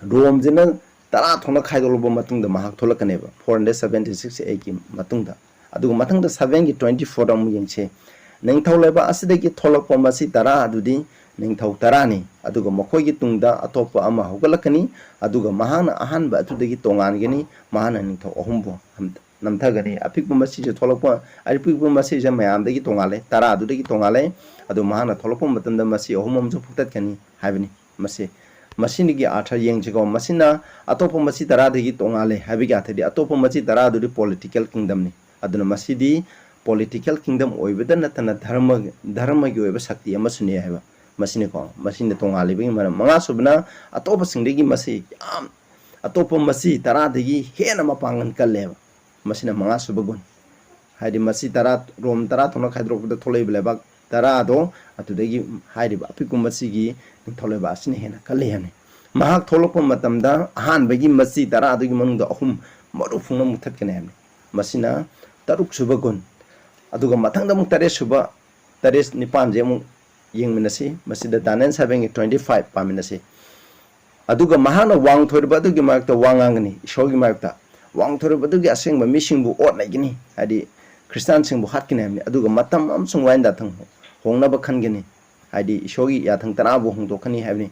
ꯔꯣꯝꯁꯤꯅ ꯇꯔꯥ ꯊꯣꯛꯅ ꯈꯥꯏꯗꯣꯛꯂꯕ ꯃꯇꯨꯡꯗ ꯃꯍꯥꯛ ꯊꯣꯛꯂꯛꯀꯅꯦꯕ, four hundred seventy six A Dꯒꯤ ꯃꯇꯨꯡꯗ꯫ ꯑꯗꯨꯒ ꯃꯊꯪꯗ sevenꯒꯤ twenty fourꯗ ꯑꯃꯨꯛ ꯌꯦꯡꯁꯤ꯫ ꯅꯤꯡꯊꯧ ꯂꯩꯕꯥꯛ ꯑꯁꯤꯗꯒꯤ ꯊꯣꯛꯂꯛꯄ ꯃꯁꯤ ꯇꯔꯥ ꯑꯗꯨꯗꯤ ꯅꯤꯡꯊꯧ ꯇꯔꯥꯅꯤ꯫ ꯑꯗꯨꯒ ꯃꯈꯣꯏꯒꯤ ꯇꯨꯡꯗ ꯑꯇꯣꯞꯄ ꯑꯃ ꯍꯧꯒꯠꯂꯛꯀꯅꯤ, ꯑꯗꯨꯒ ꯃꯍꯥꯛꯅ ꯑꯍꯥꯟꯕ ꯑꯗꯨꯗꯒꯤ ꯇꯣꯉꯥꯟꯒꯅꯤ, ꯃꯍꯥꯛꯅ ꯅꯤꯡꯊꯧ ꯑꯍꯨꯝꯕꯨ ꯍꯟ-, ꯅꯝꯊꯒꯅꯤ꯫ ꯑꯄꯤꯛꯄ ꯃꯁꯤꯁꯦ ꯊꯣꯛꯂꯛꯄ, ꯑꯄꯤꯛꯄ ꯃꯁꯤꯁꯦ ꯃꯌꯥꯝꯗꯒꯤ ꯇꯣꯉꯥꯜꯂꯦ, ꯇꯔꯥ ꯑꯗꯨꯗꯒꯤ ꯇꯣꯉꯥꯜꯂꯦ꯫ ꯑꯗꯨ ꯃꯍꯥꯛꯅ ꯊꯣꯛꯂꯛꯄ ꯃꯇꯝꯗ ꯃꯁꯤ ꯑꯍꯨꯝ ꯑꯃꯁꯨ ꯐꯨꯛꯇꯠꯀꯅꯤ ꯍꯥꯏꯕꯅꯤ꯫ ꯃꯁꯤ, ꯃꯁꯤꯒꯤ ꯑꯥꯔꯊ ꯌꯦꯡꯁꯤꯀꯣ꯫ ꯃꯁꯤꯅ ꯑꯇꯣꯞꯄ ꯃꯁꯤ ꯇꯔꯥꯗꯒꯤ ꯇꯣꯉꯥꯜꯂꯦ ꯍꯥꯏꯕꯒꯤ ꯑꯥꯔꯊꯗꯤ ꯑꯇꯣꯞꯄ ꯃꯁꯤ ꯇꯔꯥ ꯑꯗꯨꯗꯤ political kingdomꯅꯤ꯫ ꯑꯗꯨꯅ ꯃꯁꯤꯗꯤ political kingdom ꯑꯣꯏꯕꯗ ꯅꯠꯇꯅ ꯙꯔꯃ, ꯙꯔꯃꯒꯤ ꯑꯣꯏꯕ ꯁꯛꯇꯤ ꯑꯃꯁꯨꯅꯤ ꯍꯥꯏꯕ꯫ ꯃꯁꯤꯅꯤꯀꯣ, ꯃꯁꯤꯅ ꯇꯣꯉꯥꯜꯂꯤꯕꯒꯤ ꯃꯔꯝ꯫ ꯃꯉꯥꯁꯨꯕꯅ ꯑꯇꯣꯞꯄꯁꯤꯡꯗꯒꯤ ꯃꯁꯤ ꯌꯥꯝ, ꯑꯇꯣꯞꯄ ꯃꯁꯤ ꯇꯔꯥꯗꯒꯤ ꯍꯦꯟꯅ ꯃꯄꯥꯡꯒꯜ ꯀꯜꯂꯦꯕ꯫ ꯃꯁꯤꯅ ꯃꯉꯥꯁꯨꯕ ꯒꯨꯟ꯫ ꯍꯥꯏꯗꯤ ꯃꯁꯤ ꯇꯔꯥ, ꯔꯣꯝ ꯇꯔꯥ ꯊꯣꯛꯅ ꯈꯥꯏꯗꯣꯔꯛꯄꯗ ꯊꯣꯛꯂꯛꯏꯕ ꯂꯩꯕꯥꯛ ꯇꯔꯥꯗꯣ, ꯑꯗꯨꯗꯒꯤ ꯍꯥꯏꯔꯤꯕ ꯑꯄꯤꯛꯄ ꯃꯁꯤꯒꯤ ꯅꯤꯡꯊꯧ ꯂꯩꯕꯥꯛ ꯑꯁꯤꯅ ꯍꯦꯟꯅ ꯀꯜꯂꯤ ꯍꯥꯏꯕꯅꯤ꯫ ꯃꯍꯥꯛ ꯊꯣꯛꯂꯛꯄ ꯃꯇꯝꯗ ꯑꯍꯥꯟꯕꯒꯤ ꯃꯁꯤ ꯇꯔꯥꯗꯨꯒꯤ ꯃꯅꯨꯡꯗ ꯑꯍꯨꯝ ꯃꯔꯨ ꯐꯨꯡꯅ ꯃꯨꯊꯠꯀꯅꯤ ꯍꯥꯏꯕꯅꯤ꯫ ꯃꯁꯤꯅ ꯇꯔꯨꯛ ꯁꯨꯕ ꯒꯨꯟ꯫ ꯑꯗꯨꯒ ꯃꯊꯪꯗ ꯑꯃꯨꯛ ꯇꯔꯦꯠ ꯁꯨꯕ, ꯇꯔꯦꯠ ꯅꯤꯄꯥꯟꯁꯦ ꯑꯃꯨꯛ ꯌꯦꯡꯃꯤꯟꯅꯁꯤ꯫ ꯃꯁꯤꯗ Daniel sevenꯒꯤ twenty five ꯄꯥꯃꯤꯟꯅꯁꯤ꯫ ꯑꯗꯨꯒ ꯃꯍꯥꯛꯅ ꯋꯥꯡꯊꯣꯏꯔꯕ ꯑꯗꯨꯒꯤ ꯃꯥꯌꯣꯛꯇ ꯋꯥ ꯉꯥꯡꯒꯅꯤ, ꯏꯁꯣꯔꯒꯤ ꯃꯥꯌꯣꯛꯇ꯫ ꯋꯥꯡꯊꯣꯏꯔꯕ ꯑꯗꯨꯒꯤ ꯑꯁꯦꯡꯕ ꯃꯤꯁꯤꯡꯕꯨ ꯑꯣꯠ ꯅꯩꯒꯅꯤ, ꯍꯥꯏꯗꯤ ꯈ꯭ꯔꯤꯁꯇꯥꯟꯁꯤꯡꯕꯨ ꯍꯥꯠꯀꯅꯤ ꯍꯥꯏꯕꯅꯤ꯫ ꯑꯗꯨꯒ ꯃꯇꯝ ꯑꯃꯁꯨꯡ ꯋꯥꯌꯦꯟ ꯌꯥꯊꯪ ꯍꯣꯡꯅꯕ ꯈꯟꯒꯅꯤ, ꯍꯥꯏꯗꯤ ꯏꯁꯣꯔꯒꯤ ꯌꯥꯊꯪ ꯇꯔꯥꯕꯨ ꯍꯣꯡꯗꯣꯛꯀꯅꯤ ꯍꯥꯏꯕꯅꯤ꯫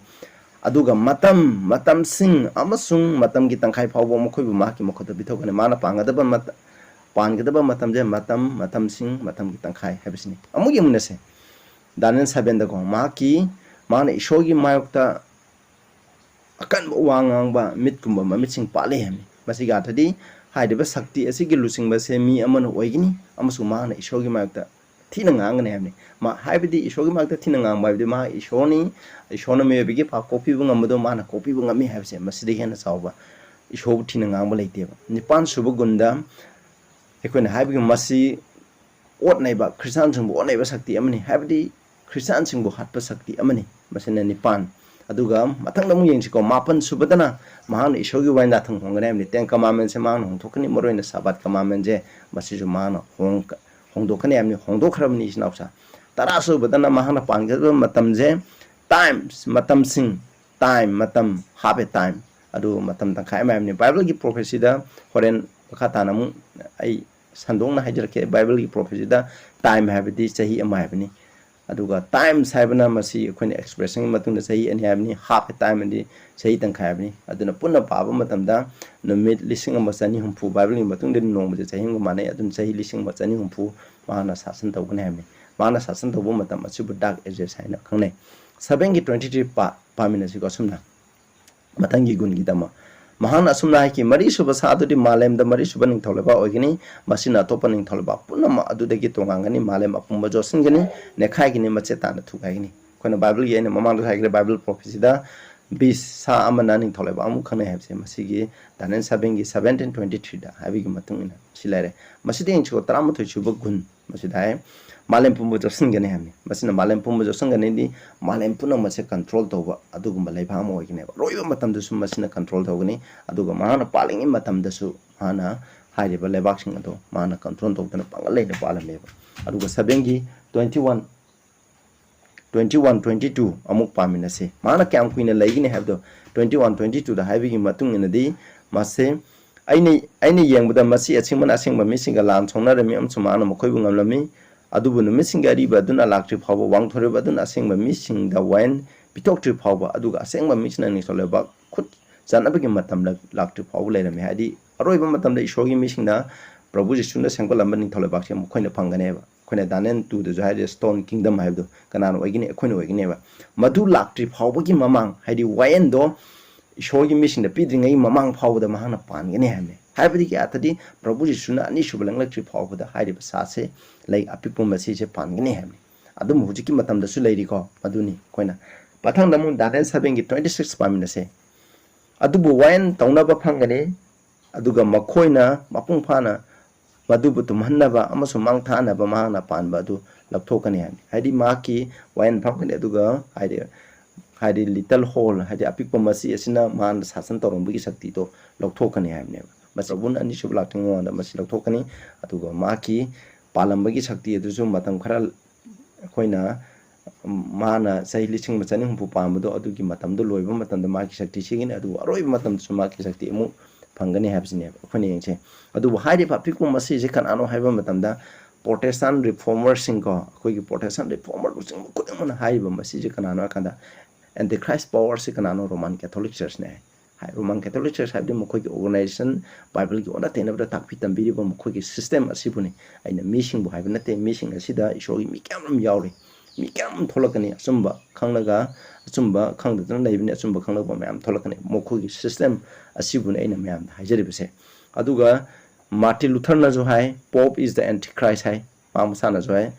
ꯑꯗꯨꯒ ꯃꯇꯝ, ꯃꯇꯝꯁꯤꯡ ꯑꯃꯁꯨꯡ ꯃꯇꯝꯒꯤ ꯇꯪꯈꯥꯏ ꯐꯥꯎꯕ ꯃꯈꯣꯏꯕꯨ ꯃꯍꯥꯛꯀꯤ ꯃꯈꯨꯠꯇ ꯄꯤꯊꯣꯛꯀꯅꯤ꯫ ꯃꯥꯅ ꯄꯥꯟꯒꯗꯕ ꯃꯇ-, ꯄꯥꯟꯒꯗꯕ ꯃꯇꯝꯁꯦ ꯃꯇꯝ, ꯃꯇꯝꯁꯤꯡ, ꯃꯇꯝꯒꯤ ꯇꯪꯈꯥꯏ ꯍꯥꯏꯕꯁꯤꯅꯤ꯫ ꯑꯃꯨꯛ ꯌꯦꯡꯃꯤꯟꯅꯁꯦ꯫ Daniel sevenꯗꯀꯣ, ꯃꯍꯥꯛꯀꯤ, ꯃꯥꯅ ꯏꯁꯣꯔꯒꯤ ꯃꯥꯌꯣꯛꯇ ꯑꯀꯟꯕ ꯋꯥ ꯉꯥꯡꯕ ꯃꯤꯠꯀꯨꯝꯕ ꯃꯃꯤꯠꯁꯤꯡ ꯄꯥꯜꯂꯤ ꯍꯥꯏꯕꯅꯤ꯫ ꯃꯁꯤꯒꯤ ꯑꯥꯔꯊꯗꯤ ꯍꯥꯏꯔꯤꯕ ꯁꯛꯇꯤ ꯑꯁꯤꯒꯤ ꯂꯨꯆꯤꯡꯕꯁꯦ ꯃꯤ ꯑꯃꯅ ꯑꯣꯏꯒꯅꯤ ꯑꯃꯁꯨꯡ ꯃꯍꯥꯛꯅ ꯏꯁꯣꯔꯒꯤ ꯃꯥꯌꯣꯛꯇ ꯊꯤꯅ ꯉꯥꯡꯒꯅꯤ ꯍꯥꯏꯕꯅꯤ꯫ ꯃꯥ, ꯍꯥꯏꯕꯗꯤ ꯏꯁꯣꯔꯒꯤ ꯃꯥꯌꯣꯛꯇ ꯊꯤꯅ ꯉꯥꯡꯕ ꯍꯥꯏꯕꯗꯤ ꯃꯍꯥꯛ ꯏꯁꯣꯔꯅꯤ, ꯏꯁꯣꯔꯅ ꯃꯤꯑꯣꯏꯕꯒꯤ ꯄꯥꯞ ꯀꯣꯛꯄꯤꯕ ꯉꯝꯕꯗꯣ ꯃꯥꯅ ꯀꯣꯛꯄꯤꯕ ꯉꯝꯃꯤ ꯍꯥꯏꯕꯁꯦ ꯃꯁꯤꯗꯒꯤ ꯍꯦꯟꯅ ꯆꯥꯎꯕ ꯏꯁꯣꯔꯕꯨ ꯊꯤꯅ ꯉꯥꯡꯕ ꯂꯩꯇꯦꯕ꯫ ꯅꯤꯄꯥꯟ ꯁꯨꯕ ꯒꯨꯟꯗ ꯑꯩꯈꯣꯏꯅ ꯍꯥꯏꯕꯒꯤ ꯃꯁꯤ ꯑꯣꯠ ꯅꯩꯕ, ꯈ꯭ꯔꯤꯁꯇꯥꯟꯁꯤꯡꯕꯨ ꯑꯣꯠ ꯅꯩꯕ ꯁꯛꯇꯤ ꯑꯃꯅꯤ, ꯍꯥꯏꯕꯗꯤ ꯈ꯭ꯔꯤꯁꯇꯥꯟꯁꯤꯡꯕꯨ ꯍꯥꯠꯄ ꯁꯛꯇꯤ ꯑꯃꯅꯤ꯫ ꯃꯁꯤꯅ ꯅꯤꯄꯥꯟ꯫ ꯑꯗꯨꯒ ꯃꯊꯪꯗ ꯑꯃꯨꯛ ꯌꯦꯡꯁꯤꯀꯣ, ꯃꯥꯄꯟ ꯁꯨꯕꯗꯅ ꯃꯍꯥꯛꯅ ꯏꯁꯣꯔꯒꯤ ꯋꯥꯌꯦꯜꯗ ꯊꯨꯡ ꯍꯣꯡꯒꯅꯤ ꯍꯥꯏꯕꯅꯤ꯫ Ten Commandmentsꯁꯦ ꯃꯍꯥꯛꯅ ꯍꯣꯡꯗꯣꯛꯀꯅꯤ, ꯃꯔꯨꯑꯣꯏꯅ ꯁꯕꯥꯠ commandmentꯁꯦ ꯃꯁꯤꯁꯨ ꯃꯍꯥꯛꯅ ꯍꯣꯡ-, ꯍꯣꯡꯗꯣꯛꯀꯅꯤ ꯍꯥꯏꯕꯅꯤ, ꯍꯣꯡꯗꯣꯛꯈ꯭ꯔꯕꯅꯤ ꯏꯆꯤꯟ ꯏꯅꯥꯎꯁꯥ꯫ ꯇꯔꯥ ꯁꯨꯕꯗꯅ ꯃꯍꯥꯛꯅ ꯄꯥꯟꯒꯗꯕ ꯃꯇꯝꯁꯦ, times, ꯃꯇꯝꯁꯤꯡ, time, ꯃꯇꯝ, half a time, ꯑꯗꯨ ꯃꯇꯝ ꯇꯪꯈꯥꯏ ꯑꯃ ꯍꯥꯏꯕꯅꯤ꯫ ꯕꯥꯏꯕꯜꯒꯤ prophecyꯗ ꯍꯣꯔꯦꯟ ꯃꯈꯥ ꯇꯥꯅ ꯑꯃꯨꯛ ꯑꯩ ꯁꯟꯗꯣꯛꯅ ꯍꯥꯏꯖꯔꯛꯀꯦ꯫ ꯕꯥꯏꯕꯜꯒꯤ prophecyꯗ time ꯍꯥꯏꯕꯗꯤ ꯆꯍꯤ ꯑꯃ ꯍꯥꯏꯕꯅꯤ꯫ ꯑꯗꯨꯒ times ꯍꯥꯏꯕꯅ ꯃꯁꯤ ꯑꯩꯈꯣꯏꯅ expressionꯒꯤ ꯃꯇꯨꯡꯗ ꯆꯍꯤ ꯑꯅꯤ ꯍꯥꯏꯕꯅꯤ, half a time ꯑꯗꯤ ꯆꯍꯤ ꯇꯪꯈꯥꯏ ꯍꯥꯏꯕꯅꯤ꯫ ꯑꯗꯨꯅ ꯄꯨꯟꯅ ꯄꯥꯕ ꯃꯇꯝꯗ ꯅꯨꯃꯤꯠ ꯂꯤꯁꯤꯡ ꯑꯃ ꯆꯅꯤ ꯍꯨꯝꯐꯨ, ꯕꯥꯏꯕꯜꯒꯤ ꯃꯇꯨꯡꯗ ꯅꯣꯡꯃꯁꯦ ꯆꯍꯤ ꯑꯃꯒ ꯃꯥꯟꯅꯩ, ꯑꯗꯨꯅ ꯆꯍꯤ ꯂꯤꯁꯤꯡ ꯑꯃ ꯆꯅꯤ ꯍꯨꯝꯐꯨ ꯃꯍꯥꯛꯅ ꯁꯥꯁꯟ ꯇꯧꯒꯅꯤ ꯍꯥꯏꯕꯅꯤ꯫ ꯃꯍꯥꯛꯅ ꯁꯥꯁꯟ ꯇꯧꯕ ꯃꯇꯝ ꯑꯁꯤꯕꯨ dark ages ꯍꯥꯏꯅ ꯈꯪꯅꯩ꯫ Sevenꯒꯤ twenty three ꯄꯥ-, ꯄꯥꯃꯤꯟꯅꯁꯤꯀꯣ꯫ ꯑꯁꯨꯝꯅ ꯃꯊꯪꯒꯤ ꯒꯨꯟꯒꯤꯗꯃꯛ ꯃꯍꯥꯛꯅ ꯑꯁꯨꯝꯅ ꯍꯥꯏꯈꯤ, "ꯃꯔꯤꯁꯨꯕ ꯁꯥ ꯑꯗꯨꯗꯤ ꯃꯥꯂꯦꯝꯗ ꯃꯔꯤꯁꯨꯕ ꯅꯤꯡꯊꯧ ꯂꯩꯕꯥꯛ ꯑꯣꯏꯒꯅꯤ, ꯃꯁꯤꯅ ꯑꯇꯣꯞꯄ ꯅꯤꯡꯊꯧ ꯂꯩꯕꯥꯛ ꯄꯨꯝꯅꯃꯛ ꯑꯗꯨꯗꯒꯤ ꯇꯣꯉꯥꯟꯒꯅꯤ, ꯃꯥꯂꯦꯝ ꯑꯄꯨꯝꯕ ꯖꯣꯠꯁꯤꯟꯒꯅꯤ, ꯅꯦꯈꯥꯏꯒꯅꯤ, ꯃꯆꯦꯠ ꯇꯥꯅ ꯊꯨꯒꯥꯏꯒꯅꯤ"꯫ ꯑꯩꯈꯣꯏꯅ ꯕꯥꯏꯕꯜꯒꯤ, ꯑꯩꯅ ꯃꯃꯥꯡꯗ ꯍꯥꯏꯈ꯭ꯔꯦ, ꯕꯥꯏꯕꯜ prophecyꯗ beast, ꯁꯥ ꯑꯃꯅ ꯅꯤꯡꯊꯧ ꯂꯩꯕꯥꯛ ꯑꯃꯨꯛ ꯈꯪꯅꯩ ꯍꯥꯏꯕꯁꯦ ꯃꯁꯤꯒꯤ Daniel sevenꯒꯤ seventeen twenty threeꯗ ꯍꯥꯏꯕꯒꯤ ꯃꯇꯨꯡ ꯏꯟꯅ ꯁꯤ ꯂꯩꯔꯦ꯫ ꯃꯁꯤꯗ ꯌꯦꯡꯁꯤꯀꯣ, ꯇꯔꯥꯃꯥꯊꯣꯏ ꯁꯨꯕ ꯒꯨꯟ ꯃꯁꯤꯗ ꯍꯥꯏ, ꯃꯥꯂꯦꯝ ꯄꯨꯝꯕ ꯆꯞꯁꯤꯟꯒꯅꯤ ꯍꯥꯏꯕꯅꯤ꯫ ꯃꯁꯤꯅ ꯃꯥꯂꯦꯝ ꯄꯨꯝꯕ ꯆꯞꯁꯤꯟꯒꯅꯤꯗꯤ ꯃꯥꯂꯦꯝ ꯄꯨꯝꯅꯃꯛꯁꯦ control ꯇꯧꯕ ꯑꯗꯨꯒꯨꯝꯕ ꯂꯩꯕꯥꯛ ꯑꯃ ꯑꯣꯏꯒꯅꯦꯕ꯫ ꯑꯔꯣꯏꯕ ꯃꯇꯝꯗꯁꯨ ꯃꯁꯤꯅ control ꯇꯧꯒꯅꯤ꯫ ꯑꯗꯨꯒ ꯃꯍꯥꯛꯅ ꯄꯥꯜꯂꯤꯉꯩ ꯃꯇꯝꯗꯁꯨ ꯃꯍꯥꯛꯅ ꯍꯥꯏꯔꯤꯕ ꯂꯩꯕꯥꯛꯁꯤꯡ ꯑꯗꯣ ꯃꯍꯥꯛꯅ control ꯇꯧꯗꯅ ꯄꯥꯡꯒꯜ ꯂꯩꯅ ꯄꯥꯜꯂꯝꯃꯦꯕ꯫ ꯑꯗꯨꯒ sevenꯒꯤ twenty one, twenty one, twenty two ꯑꯃꯨꯛ ꯄꯥꯃꯤꯟꯅꯁꯤ꯫ ꯃꯍꯥꯛꯅ ꯀꯌꯥꯝ ꯀꯨꯏꯅ ꯂꯩꯒꯅꯤ ꯍꯥꯏꯕꯗꯣ twenty one, twenty twoꯗ ꯍꯥꯏꯕꯒꯤ ꯃꯇꯨꯡ ꯏꯟꯅꯗꯤ ꯃꯁꯦ, "ꯑꯩꯅ, ꯑꯩꯅ ꯌꯦꯡꯕꯗ ꯃꯁꯤ ꯑꯁꯦꯡꯕꯅ ꯑꯁꯦꯡꯕ ꯃꯤꯁꯤꯡꯒ ꯂꯥꯟ ꯁꯣꯛꯅꯔꯝꯃꯤ ꯑꯃꯁꯨꯡ ꯃꯍꯥꯛꯅ ꯃꯈꯣꯏꯕꯨ ꯉꯝꯂꯝꯃꯤ꯫ ꯑꯗꯨꯕꯨ ꯅꯨꯃꯤꯠꯁꯤꯡꯒꯤ ꯑꯔꯤꯕ ꯑꯗꯨꯅ ꯂꯥꯛꯇ꯭ꯔꯤ ꯐꯥꯎꯕ, ꯋꯥꯡꯊꯣꯔꯤꯕ ꯑꯗꯨꯅ ꯑꯁꯦꯡꯕ ꯃꯤꯁꯤꯡꯗ ꯋꯥꯌꯦꯜ ꯄꯤꯊꯣꯛꯇ꯭ꯔꯤ ꯐꯥꯎꯕ, ꯑꯗꯨꯒ ꯑꯁꯦꯡꯕ ꯃꯤꯁꯤꯡꯅ ꯅꯤꯡꯊꯧ ꯂꯩꯕꯥꯛ ꯈꯨꯠ ꯆꯟꯅꯕꯒꯤ ꯃꯇꯝ ꯂꯥꯛ-, ꯂꯥꯛꯇ꯭ꯔꯤ ꯐꯥꯎꯕ ꯂꯩꯔꯝꯃꯤ"꯫ ꯍꯥꯏꯗꯤ ꯑꯔꯣꯏꯕ ꯃꯇꯝꯗ ꯏꯁꯣꯔꯒꯤ ꯃꯤꯁꯤꯡꯅ ꯄ꯭ꯔꯚꯨ ꯖꯤꯁꯨꯅ ꯁꯦꯝꯒꯠꯂꯝꯕ ꯅꯤꯡꯊꯧ ꯂꯩꯕꯥꯛꯁꯦ ꯃꯈꯣꯏꯅ ꯐꯪꯒꯅꯦꯕ꯫ ꯑꯩꯈꯣꯏꯅ Daniel twoꯗꯁꯨ ꯍꯥꯏꯔꯤ, stone kingdom ꯍꯥꯏꯕꯗꯣ ꯀꯅꯥꯅ ꯑꯣꯏꯒꯅꯤ? ꯑꯩꯈꯣꯏꯅ ꯑꯣꯏꯒꯅꯦꯕ꯫ ꯃꯗꯨ ꯂꯥꯛꯇ꯭ꯔꯤ ꯐꯥꯎꯕꯒꯤ ꯃꯃꯥꯡ, ꯍꯥꯏꯗꯤ ꯋꯥꯌꯦꯜꯗꯣ ꯏꯁꯣꯔꯒꯤ ꯃꯤꯁꯤꯡꯗ ꯄꯤꯗ꯭ꯔꯤꯉꯩ ꯃꯃꯥꯡ ꯐꯥꯎꯕꯗ ꯃꯍꯥꯛꯅ ꯄꯥꯟꯒꯅꯤ ꯍꯥꯏꯕꯅꯤ꯫ ꯍꯥꯏꯕꯗꯤ ꯀꯩ ꯑꯔꯊꯗꯤ, ꯄ꯭ꯔꯚꯨ ꯖꯤꯁꯨꯅ ꯑꯅꯤꯁꯨꯕ ꯂꯪꯂꯛꯇ꯭ꯔꯤ ꯐꯥꯎꯕꯗ ꯍꯥꯏꯔꯤꯕ ꯁꯥꯁꯦ, ꯂꯩ ꯑꯄꯤꯛꯄ ꯃꯁꯤꯁꯦ ꯄꯥꯟꯒꯅꯤ ꯍꯥꯏꯕꯅꯤ꯫ ꯑꯗꯨꯝ ꯍꯧꯖꯤꯛꯀꯤ ꯃꯇꯝꯗꯁꯨ ꯂꯩꯔꯤꯀꯣ꯫ ꯃꯗꯨꯅꯤ ꯑꯩꯈꯣꯏꯅ ꯃꯊꯪꯗ ꯑꯃꯨꯛ Daniel sevenꯒꯤ twenty six ꯄꯥꯃꯤꯟꯅꯁꯦ꯫ "ꯑꯗꯨꯕꯨ ꯋꯥꯌꯦꯜ ꯇꯧꯅꯕ ꯐꯪꯒꯅꯤ, ꯑꯗꯨꯒ ꯃꯈꯣꯏꯅ ꯃꯄꯨꯡ ꯐꯥꯅ ꯃꯗꯨꯕꯨ ꯇꯨꯝꯍꯟꯅꯕ ꯑꯃꯁꯨꯡ ꯃꯥꯡ ꯊꯥꯅꯕ ꯃꯍꯥꯛꯅ ꯄꯥꯟꯕ ꯑꯗꯨ ꯂꯧꯊꯣꯛꯀꯅꯤ" ꯍꯥꯏꯕꯅꯤ꯫ ꯍꯥꯏꯗꯤ ꯃꯍꯥꯛꯀꯤ ꯋꯥꯌꯦꯜ ꯐꯝꯒꯅꯤ, ꯑꯗꯨꯒ ꯍꯥꯏꯗꯤ ꯍꯥꯏꯗꯤ little hole, ꯍꯥꯏꯗꯤ ꯑꯄꯤꯛꯄ ꯃꯆꯤ ꯑꯁꯤꯅ ꯃꯥꯅ ꯁꯥꯁꯟ ꯇꯧꯔꯝꯕꯒꯤ ꯁꯛꯇꯤꯗꯣ ꯂꯧꯊꯣꯛꯀꯅꯤ ꯍꯥꯏꯕꯅꯦꯕ꯫ ꯃꯁꯤ ꯄ꯭ꯔꯚꯨꯅ ꯑꯅꯤꯁꯨꯕ ꯂꯥꯛꯇ꯭ꯔꯤꯉꯩ ꯃꯃꯥꯡꯗ ꯃꯁꯤ ꯂꯧꯊꯣꯛꯀꯅꯤ꯫ ꯑꯗꯨꯒ ꯃꯍꯥꯛꯀꯤ ꯄꯥꯜꯂꯝꯕꯒꯤ ꯁꯛꯇꯤ ꯑꯗꯨꯁꯨ ꯃꯇꯝ ꯈꯔ ꯑꯩꯈꯣꯏꯅ, ꯎꯝ, ꯃꯥꯅ ꯆꯍꯤ ꯂꯤꯁꯤꯡ ꯑꯃ ꯆꯅꯤ ꯍꯨꯝꯐꯨ ꯄꯥꯟꯕꯗꯣ ꯑꯗꯨꯒꯤ ꯃꯇꯝꯗꯣ ꯂꯣꯏꯕ ꯃꯇꯝꯗ ꯃꯥꯒꯤ ꯁꯛꯇꯤ ꯁꯤꯒꯅꯤ, ꯑꯗꯨꯕꯨ ꯑꯔꯣꯏꯕ ꯃꯇꯝꯗꯁꯨ ꯃꯥꯒꯤ ꯁꯛꯇꯤ ꯑꯃꯨꯛ ꯐꯪꯒꯅꯤ ꯍꯥꯏꯕꯁꯤꯅꯦꯕ ꯑꯩꯈꯣꯏꯅ ꯌꯦꯡꯁꯦ꯫ ꯑꯗꯨꯕꯨ ꯍꯥꯏꯔꯤꯕ ꯑꯄꯤꯛꯄ ꯃꯆꯤꯁꯦ ꯀꯅꯥꯅꯣ ꯍꯥꯏꯕ ꯃꯇꯝꯗ Protestant reformers ꯁꯤꯡꯀꯣ, ꯑꯩꯈꯣꯏꯒꯤ Protestant reformer ꯂꯨꯆꯤꯡꯕ ꯈꯨꯗꯤꯡꯃꯛꯅ ꯍꯥꯏꯔꯤꯕ ꯃꯆꯤꯁꯦ ꯀꯅꯥꯅꯣ ꯍꯥꯏ ꯀꯥꯟꯗ Antichrist power ꯁꯤ ꯀꯅꯥꯅꯣ? Roman Catholic Church ꯅꯦ꯫ ꯍꯥꯏ, Roman Catholic Church ꯍꯥꯏꯕꯗꯤ ꯃꯈꯣꯏꯒꯤ organization, Bible ꯒꯤ ꯑꯣꯟꯅ ꯇꯩꯅꯕꯗ ꯇꯥꯛꯄꯤ ꯇꯝꯕꯤꯔꯤꯕ ꯃꯈꯣꯏꯒꯤ system ꯑꯁꯤꯕꯨꯅꯤ꯫ ꯑꯩꯅ ꯃꯤꯁꯤꯡꯕꯨ ꯍꯥꯏꯕ ꯅꯠꯇꯦ, ꯃꯤꯁꯤꯡ ꯑꯁꯤꯗ ꯏꯁꯣꯔꯒꯤ ꯃꯤ ꯀꯌꯥꯝ ꯑꯃ ꯌꯥꯎꯔꯤ, ꯃꯤ ꯀꯌꯥꯝ ꯑꯃ ꯊꯣꯛꯂꯛꯀꯅꯤ, ꯑꯆꯨꯝꯕ ꯈꯪꯂꯒ ꯑꯆꯨꯝꯕ ꯈꯪꯗꯗꯅ ꯂꯩꯕꯅꯤ, ꯑꯆꯨꯝꯕ ꯈꯪꯂꯛꯄ ꯃꯌꯥꯝ ꯊꯣꯛꯂꯛꯀꯅꯤ꯫ ꯃꯈꯣꯏꯒꯤ system ꯑꯁꯤꯕꯨꯅꯤ ꯑꯩꯅ ꯃꯌꯥꯝꯗ ꯍꯥꯏꯖꯔꯤꯕꯁꯦ꯫ ꯑꯗꯨꯒ Martin Luther ꯅꯁꯨ ꯍꯥꯏ, Pope is the Antichrist ꯍꯥꯏ, ꯃꯥ ꯃꯁꯥꯅꯁꯨ ꯍꯥꯏ꯫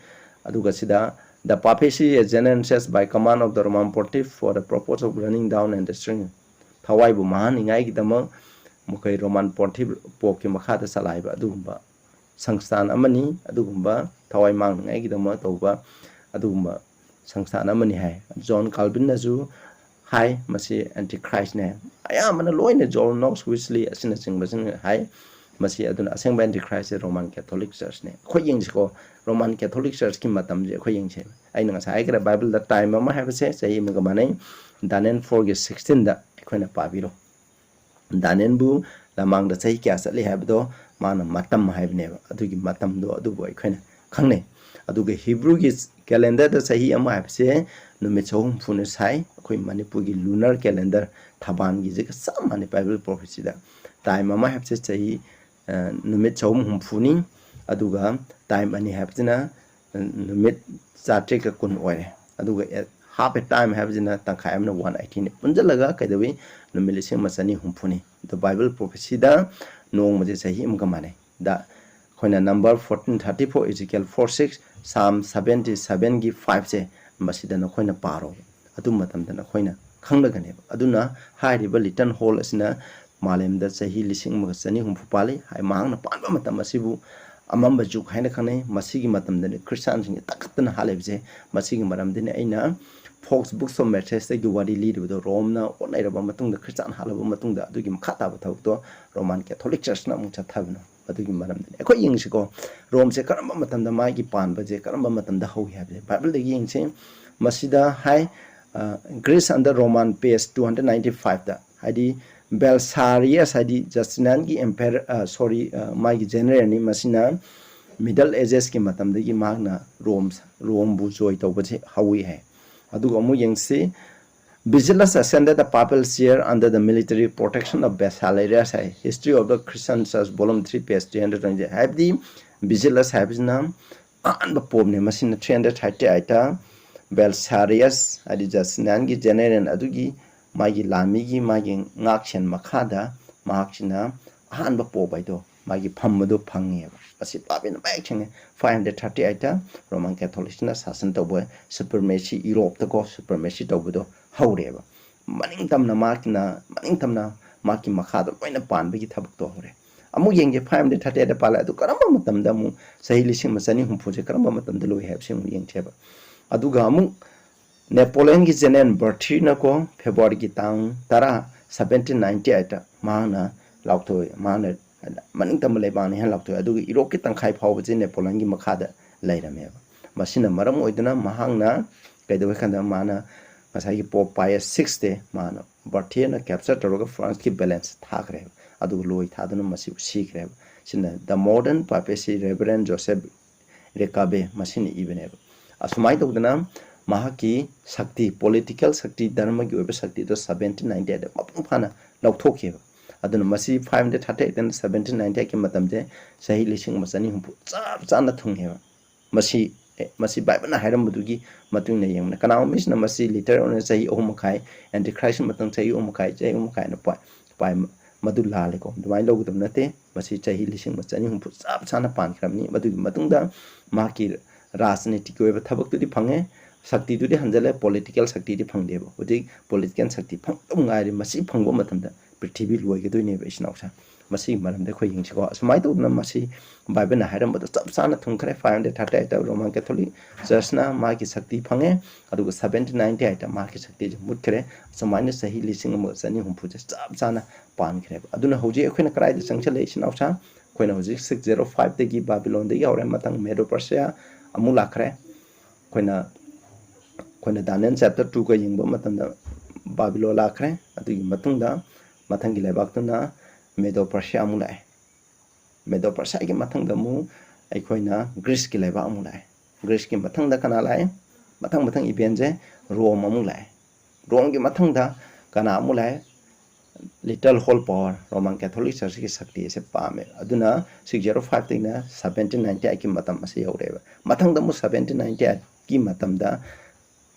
ꯑꯗꯨꯒ ꯁꯤꯗ, "The papacy is generated by command of the Roman pontiff for the purpose of running down and destroying." ꯊꯋꯥꯏꯕꯨ ꯃꯥꯡꯍꯟꯅꯤꯡꯉꯥꯏꯒꯤꯗꯃꯛ ꯃꯈꯣꯏ Roman pontiff, Pope ꯀꯤ ꯃꯈꯥꯗ ꯆꯂꯥꯏꯕ ꯑꯗꯨꯒꯨꯝꯕ ꯁꯪꯁꯊꯥꯟ ꯑꯃꯅꯤ, ꯑꯗꯨꯒꯨꯝꯕ ꯊꯋꯥꯏ ꯃꯥꯡꯅꯤꯡꯉꯥꯏꯒꯤꯗꯃꯛ ꯇꯧꯕ ꯑꯗꯨꯒꯨꯝꯕ ꯁꯪꯁꯊꯥꯟ ꯑꯃꯅꯤ ꯍꯥꯏ꯫ John Calvin ꯅꯁꯨ ꯍꯥꯏ, ꯃꯁꯤ Antichrist ꯅꯦ꯫ ꯑꯌꯥꯝꯕꯅ ꯂꯣꯏꯅ John Knox, Wesley ꯑꯁꯤꯅꯆꯤꯡꯕꯁꯤꯡꯅ ꯍꯥꯏ꯫ ꯃꯁꯤ ꯑꯗꯨꯅ ꯑꯁꯦꯡꯕ Antichrist ꯁꯦ Roman Catholic Church ꯅꯦ꯫ ꯑꯩꯈꯣꯏ ꯌꯦꯡꯁꯤꯀꯣ, Roman Catholic Church ꯀꯤ ꯃꯇꯝꯁꯦ ꯑꯩꯈꯣꯏ ꯌꯦꯡꯁꯦ꯫ ꯑꯩꯅ ꯉꯁꯥꯏ ꯍꯥꯏꯈ꯭ꯔꯦ, Bible ꯗ time ꯑꯃ ꯍꯥꯏꯕꯁꯦ ꯆꯍꯤ ꯑꯃꯒ ꯃꯥꯟꯅꯩ꯫ Daniel four ꯒꯤ sixteen ꯗ ꯑꯩꯈꯣꯏꯅ ꯄꯥꯕꯤꯔꯣ꯫ ꯗꯥꯅꯤꯌꯦꯜꯕꯨ ꯂꯃꯥꯡꯗ ꯆꯍꯤ ꯀꯌꯥ ꯆꯠꯂꯤ ꯍꯥꯏꯕꯗꯣ ꯃꯥꯅ ꯃꯇꯝ ꯍꯥꯏꯕꯅꯦꯕ꯫ ꯑꯗꯨꯒꯤ ꯃꯇꯝꯗꯣ ꯑꯗꯨꯕꯨ ꯑꯩꯈꯣꯏꯅ ꯈꯪꯅꯩ꯫ ꯑꯗꯨꯒ Hebrew ꯒꯤ calendar ꯗ ꯆꯍꯤ ꯑꯃ ꯍꯥꯏꯕꯁꯦ ꯅꯨꯃꯤꯠ ꯆꯍꯨꯝ ꯍꯨꯝꯐꯨꯅ ꯁꯥꯏ꯫ ꯑꯩꯈꯣꯏ ꯃꯅꯤꯄꯨꯔꯒꯤ lunar calendar, ꯊꯕꯥꯟꯒꯤꯁꯤꯒ ꯆꯞ ꯃꯥꯟꯅꯩ꯫ Bible prophecy ꯗ time ꯑꯃ ꯍꯥꯏꯕꯁꯦ ꯆꯍꯤ, ꯑ, ꯅꯨꯃꯤꯠ ꯆꯍꯨꯝ ꯍꯨꯝꯐꯨꯅꯤ꯫ ꯑꯗꯨꯒ time ꯑꯅꯤ ꯍꯥꯏꯕꯁꯤꯅ ꯅꯨꯃꯤꯠ ꯆꯥꯇ꯭ꯔꯦꯠꯀ ꯀꯨꯟ ꯑꯣꯏꯔꯦ꯫ ꯑꯗꯨꯒ ꯑꯦ-, half a time ꯍꯥꯏꯕꯁꯤꯅ ꯇꯪꯈꯥꯏ ꯑꯃꯅ one eighty ꯅꯤ꯫ ꯄꯨꯟꯁꯤꯜꯂꯒ ꯀꯩꯗꯧꯏ? ꯅꯨꯃꯤꯠ ꯂꯤꯁꯤꯡ ꯑꯃ ꯆꯅꯤ ꯍꯨꯝꯐꯨꯅꯤ꯫ ꯑꯗꯣ Bible prophecy ꯗ ꯅꯣꯡꯃꯁꯦ ꯆꯍꯤ ꯑꯃꯒ ꯃꯥꯟꯅꯩ꯫ ꯗ ꯑꯩꯈꯣꯏꯅ number fourteen thirty four, Ezekiel four six, Psalm seventy seven ꯒꯤ five ꯁꯦ ꯃꯁꯤꯗ ꯅꯈꯣꯏꯅ ꯄꯥꯔꯣ꯫ ꯑꯗꯨ ꯃꯇꯝꯗ ꯅꯈꯣꯏꯅ ꯈꯪꯂꯒꯅꯦꯕ꯫ ꯑꯗꯨꯅ ꯍꯥꯏꯔꯤꯕ little hole ꯑꯁꯤꯅ ꯃꯥꯂꯦꯝꯗ ꯆꯍꯤ ꯂꯤꯁꯤꯡ ꯑꯃꯒ ꯆꯅꯤ ꯍꯨꯝꯐꯨ ꯄꯥꯜꯂꯤ꯫ ꯍꯥꯏ, ꯃꯍꯥꯛꯅ ꯄꯥꯟꯕ ꯃꯇꯝ ꯑꯁꯤꯕꯨ ꯑꯃꯝꯕ ꯖꯨꯒ ꯍꯥꯏꯅ ꯈꯪꯅꯩ꯫ ꯃꯁꯤꯒꯤ ꯃꯇꯝꯗꯅꯤ ꯈ꯭ꯔꯤꯁꯇꯥꯟꯁꯤꯡꯁꯦ ꯇꯛꯈꯠꯇꯅ ꯍꯥꯠꯂꯤꯕꯁꯦ꯫ ꯃꯁꯤꯒꯤ ꯃꯔꯝꯗꯤꯅ ꯑꯩꯅ Fox Books of Martyrsꯇꯒꯤ ꯋꯥꯔꯤ ꯂꯤꯔꯤꯕꯗꯣ, ꯔꯣꯝꯅ ꯑꯣꯠꯅꯔꯕ ꯃꯇꯨꯡꯗ, ꯈ꯭ꯔꯤꯁꯇꯥꯟ ꯍꯥꯠꯂꯕ ꯃꯇꯨꯡꯗ ꯑꯗꯨꯒꯤ ꯃꯈꯥ ꯇꯥꯕ ꯊꯕꯛꯇꯣ ꯔꯣꯃꯥꯟ ꯀꯦꯊꯣꯂꯤꯛ ꯆꯔꯆꯅ ꯑꯃꯨꯛ ꯆꯠꯊꯕꯅꯣ꯫ ꯑꯗꯨꯒꯤ ꯃꯔꯝꯗꯅꯤ ꯑꯩꯈꯣꯏ ꯌꯦꯡꯁꯤꯀꯣ, ꯔꯣꯝꯁꯦ ꯀꯔꯝꯕ ꯃꯇꯝꯗ ꯃꯥꯒꯤ ꯄꯥꯟꯕꯁꯦ ꯀꯔꯝꯕ ꯃꯇꯝꯗ ꯍꯧꯏ ꯍꯥꯏꯕꯁꯦ ꯕꯥꯏꯕꯜꯗꯒꯤ ꯌꯦꯡꯁꯤ꯫ ꯃꯁꯤꯗ ꯍꯥꯏ, Greece under Roman, page two hundred ninety fiveꯇ, ꯍꯥꯏꯗꯤ Belsarius ꯍꯥꯏꯗꯤ Justinianꯒꯤ emperor, sorry, ꯃꯥꯒꯤ generalꯅꯤ꯫ ꯃꯁꯤꯅ Middle Agesꯀꯤ ꯃꯇꯝꯗꯒꯤ ꯃꯍꯥꯛꯅ ꯔꯣꯝ, ꯔꯣꯝꯕꯨ ꯖꯣꯏ ꯇꯧꯕꯁꯦ ꯍꯧꯏ ꯍꯥꯏ꯫ ꯑꯗꯨꯒ ꯑꯃꯨꯛ ꯌꯦꯡꯁꯤ, Vigellus ascended the papal chair under the military protection of Bessarius high, History of the Christian Church, volume three, page three hundred twenty꯫ ꯍꯥꯏꯕꯗꯤ Vigellus ꯍꯥꯏꯕꯁꯤꯅ ꯑꯍꯥꯟꯕ ꯄꯣꯞꯅꯦ꯫ ꯃꯁꯤꯅ three hundred thirty eightꯇ Belsarius ꯍꯥꯏꯗꯤ Justinianꯒꯤ general ꯑꯗꯨꯒꯤ ꯃꯥꯒꯤ ꯂꯥꯟꯃꯤꯒꯤ ꯃꯥꯒꯤ ꯉꯥꯛꯁꯦꯟ ꯃꯈꯥꯗ ꯃꯍꯥꯛꯁꯤꯅ ꯑꯍꯥꯟꯕ ꯄꯣꯞ ꯍꯥꯏꯗꯣ, ꯃꯥꯒꯤ ꯐꯝꯕꯗꯣ ꯐꯪꯉꯦꯕ꯫ ꯃꯁꯤ ꯄꯥꯕꯤꯅ ꯃꯌꯦꯛ ꯁꯦꯡꯉꯦ꯫ Five hundred thirty eightꯇ Roman Catholicꯅ ꯁꯥꯁꯟ ꯇꯧꯕ, supremacy, ꯌꯨꯔꯣꯞꯇꯀꯣ supremacy ꯇꯧꯕꯗꯣ ꯍꯧꯔꯦꯕ꯫ ꯃꯅꯤꯡ ꯇꯝꯅ ꯃꯍꯥꯛꯀꯤꯅ, ꯃꯅꯤꯡ ꯇꯝꯅ ꯃꯍꯥꯛꯀꯤ ꯃꯈꯥꯗ ꯂꯣꯏꯅ ꯄꯥꯟꯕꯒꯤ ꯊꯕꯛꯇꯣ ꯍꯧꯔꯦ꯫ ꯑꯃꯨꯛ ꯌꯦꯡꯒꯦ, five hundred thirty eightꯇ ꯄꯥꯜꯂꯦ꯫ ꯑꯗꯨ ꯀꯔꯝꯕ ꯃꯇꯝꯗ ꯑꯃꯨꯛ, ꯆꯍꯤ ꯂꯤꯁꯤꯡ ꯑꯃ ꯆꯅꯤ ꯍꯨꯝꯐꯨꯁꯦ ꯀꯔꯝꯕ ꯃꯇꯝꯗ ꯂꯣꯏ ꯍꯥꯏꯕꯁꯤ ꯑꯃꯨꯛ ꯌꯦꯡꯁꯦꯕ꯫ ꯑꯗꯨꯒ ꯑꯃꯨꯛ Napoleonꯒꯤ general Berthier ꯅꯀꯣ Februaryꯒꯤ ꯇꯥꯡ ꯇꯔꯥ, seventeen ninety eightꯇ ꯃꯍꯥꯛꯅ ꯂꯥꯎꯊꯣꯛꯏ꯫ ꯃꯍꯥꯛꯅ ꯃꯅꯤꯡ ꯇꯝꯕ ꯂꯩꯕꯥꯛꯅꯤ ꯍꯥꯏꯅ ꯂꯥꯎꯊꯣꯛꯏ꯫ ꯑꯗꯨꯒ ꯌꯨꯔꯣꯞꯀꯤ ꯇꯪꯈꯥꯏ ꯐꯥꯎꯕꯁꯦ Napoleonꯒꯤ ꯃꯈꯥꯗ ꯂꯩꯔꯝꯃꯦꯕ꯫ ꯃꯁꯤꯅ ꯃꯔꯝ ꯑꯣꯏꯗꯨꯅ ꯃꯍꯥꯛꯅ ꯀꯩꯗꯧꯏ ꯈꯟꯗ, ꯃꯥꯅ ꯉꯁꯥꯏꯒꯤ Pope Pius sixꯁꯦ ꯃꯥꯅ Berthierꯅ capture ꯇꯧꯔꯒ Franceꯀꯤ Valence ꯊꯥꯈ꯭ꯔꯦꯕ꯫ ꯑꯗꯨꯒ ꯂꯣꯏ ꯊꯥꯗꯨꯅ ꯃꯁꯤ ꯁꯤꯈ꯭ꯔꯦꯕ꯫ ꯁꯤꯅ The Modern Papacy, Reverend Joseph Ricabey, ꯃꯁꯤꯅ ꯏꯕꯅꯦꯕ꯫ ꯑꯁꯨꯃꯥꯏꯅ ꯇꯧꯗꯅ ꯃꯍꯥꯛꯀꯤ ꯁꯛꯇꯤ, political ꯁꯛꯇꯤ, ꯙꯔꯃꯒꯤ ꯑꯣꯏꯕ ꯁꯛꯇꯤꯗꯣ seventeen ninety eightꯇ ꯃꯄꯨꯡ ꯐꯥꯅ ꯂꯧꯊꯣꯛꯈꯤꯕ꯫ ꯑꯗꯨꯅ ꯃꯁꯤ five hundred thirty eightꯇꯩꯅ seventeen ninety eightꯀꯤ ꯃꯇꯝꯁꯦ ꯆꯍꯤ ꯂꯤꯁꯤꯡ ꯑꯃ ꯆꯅꯤ ꯍꯨꯝꯐꯨ ꯆꯞ ꯆꯥꯅ ꯊꯨꯡꯉꯦꯕ꯫ ꯃꯁꯤ, ꯑꯦ, ꯃꯁꯤ ꯕꯥꯏꯕꯜꯅ ꯍꯥꯏꯔꯝꯕꯗꯨꯒꯤ ꯃꯇꯨꯡ ꯏꯟꯅ ꯌꯦꯡꯕꯅ ꯀꯅꯥꯒꯨꯝꯕ ꯃꯤꯁꯤꯅ ꯃꯁꯤ literally ꯑꯣꯏꯅ ꯆꯍꯤ ꯑꯍꯨꯝ ꯃꯈꯥꯏ, Antichrist ꯃꯇꯝ ꯆꯍꯤ ꯑꯍꯨꯝ ꯃꯈꯥꯏ, ꯆꯍꯤ ꯑꯍꯨꯝ ꯃꯈꯥꯏꯅ ꯄꯥꯏ, ꯄꯥꯏ, ꯃꯗꯨ ꯂꯥꯜꯂꯦꯀꯣ꯫ ꯑꯗꯨꯃꯥꯏꯅ ꯂꯧꯒꯗꯕ ꯅꯠꯇꯦ꯫ ꯃꯁꯤ ꯆꯍꯤ ꯂꯤꯁꯤꯡ ꯑꯃ ꯆꯅꯤ ꯍꯨꯝꯐꯨ ꯆꯞ ꯆꯥꯅ ꯄꯥꯟꯈ꯭ꯔꯕꯅꯤ꯫ ꯃꯗꯨꯒꯤ ꯃꯇꯨꯡꯗ ꯃꯍꯥꯛꯀꯤ ꯔꯥꯖꯅꯤꯇꯤꯒꯤ ꯑꯣꯏꯕ ꯊꯕꯛꯇꯨꯗꯤ ꯐꯪꯉꯦ, ꯁꯛꯇꯤꯗꯨꯗꯤ ꯍꯟꯖꯤꯜꯂꯦ, political ꯁꯛꯇꯤꯗꯤ ꯐꯪꯗꯦꯕ꯫ ꯍꯧꯖꯤꯛ political ꯁꯛꯇꯤ ꯐꯪꯗꯕ ꯉꯥꯏꯔꯦ꯫ ꯃꯁꯤ ꯐꯪꯕ ꯃꯇꯝꯗ ꯄ꯭ꯔꯤꯊꯤꯕꯤ ꯂꯣꯏꯒꯗꯣꯏꯅꯦꯕ, ꯏꯆꯤꯟ ꯏꯅꯥꯎꯁꯦ꯫ ꯃꯁꯤꯒꯤ ꯃꯔꯝꯗ ꯑꯩꯈꯣꯏ ꯌꯦꯡꯁꯤꯀꯣ꯫ ꯑꯁꯨꯃꯥꯏꯅ ꯇꯧꯗꯅ ꯃꯁꯤ ꯕꯥꯏꯕꯜꯅ ꯍꯥꯏꯔꯝꯕꯗꯣ ꯆꯞ ꯆꯥꯅ ꯊꯨꯡꯈ꯭ꯔꯦ꯫ Five hundred thirty eight Roman Catholic Churchꯅ ꯃꯥꯒꯤ ꯁꯛꯇꯤ ꯐꯪꯉꯦ, ꯑꯗꯨꯒ seventeen ninety eight ꯃꯥꯒꯤ ꯁꯛꯇꯤꯁꯦ ꯃꯨꯠꯈ꯭ꯔꯦ꯫ ꯑꯁꯨꯃꯥꯏꯅ ꯆꯍꯤ ꯂꯤꯁꯤꯡ ꯑꯃꯒ ꯆꯅꯤ ꯍꯨꯝꯐꯨꯁꯦ ꯆꯞ ꯆꯥꯅ ꯄꯥꯟꯈ꯭ꯔꯦꯕ꯫ ꯑꯗꯨꯅ ꯍꯧꯖꯤꯛ ꯑꯩꯈꯣꯏꯅ ꯀꯗꯥꯏꯗ ꯆꯪꯁꯤꯜꯂꯛꯏ, ꯏꯆꯤꯟ ꯏꯅꯥꯎꯁꯥ? ꯑꯩꯈꯣꯏꯅ ꯍꯧꯖꯤꯛ six zero fiveꯇꯒꯤ ꯕꯥꯕꯤꯂꯣꯟꯗꯒꯤ ꯍꯧꯔꯦ, ꯃꯊꯪ ꯃꯦꯗꯣ ꯄꯔꯁꯤꯌꯥ ꯑꯃꯨꯛ ꯂꯥꯛꯈ꯭ꯔꯦ꯫ ꯑꯩꯈꯣꯏꯅ ꯑꯩꯈꯣꯏꯅ ꯗꯥꯅꯤꯌꯦꯜ chapter twoꯒ ꯌꯦꯡꯕ ꯃꯇꯝꯗ ꯕꯥꯕꯤꯂꯣꯟ ꯂꯥꯛꯈ꯭ꯔꯦ꯫ ꯑꯗꯨꯒꯤ ꯃꯇꯨꯡꯗ ꯃꯊꯪꯒꯤ ꯂꯩꯕꯥꯛꯇꯨꯅ ꯃꯦꯗꯣ ꯄꯔꯁꯤꯌꯥ ꯑꯃꯨꯛ ꯂꯥꯛꯑꯦ꯫ ꯃꯦꯗꯣ ꯄꯔꯁꯤꯌꯥꯒꯤ ꯃꯊꯪꯗ ꯑꯃꯨꯛ ꯑꯩꯈꯣꯏꯅ ꯒ꯭ꯔꯤꯁꯀꯤ ꯂꯩꯕꯥꯛ ꯑꯃꯨꯛ ꯂꯥꯛꯑꯦ꯫ ꯒ꯭ꯔꯤꯁꯀꯤ ꯃꯊꯪꯗ ꯀꯅꯥ ꯂꯥꯛꯑꯦ? ꯃꯊꯪ ꯃꯊꯪ eventꯁꯦ ꯔꯣꯝ ꯑꯃꯨꯛ ꯂꯥꯛꯑꯦ꯫ ꯔꯣꯝꯒꯤ ꯃꯊꯪꯗ ꯀꯅꯥ ꯑꯃꯨꯛ ꯂꯥꯛꯑꯦ? Little Hall Power, Roman Catholic Churchꯀꯤ ꯁꯛꯇꯤ ꯑꯁꯦ ꯄꯥꯝꯃꯦ꯫ ꯑꯗꯨꯅ six zero fiveꯇꯒꯤꯅ seventeen ninety eightꯀꯤ ꯃꯇꯝ ꯑꯁꯤ ꯌꯧꯔꯛꯑꯦꯕ꯫ ꯃꯊꯪꯗ ꯑꯃꯨꯛ seventeen ninety eightꯀꯤ ꯃꯇꯝꯗ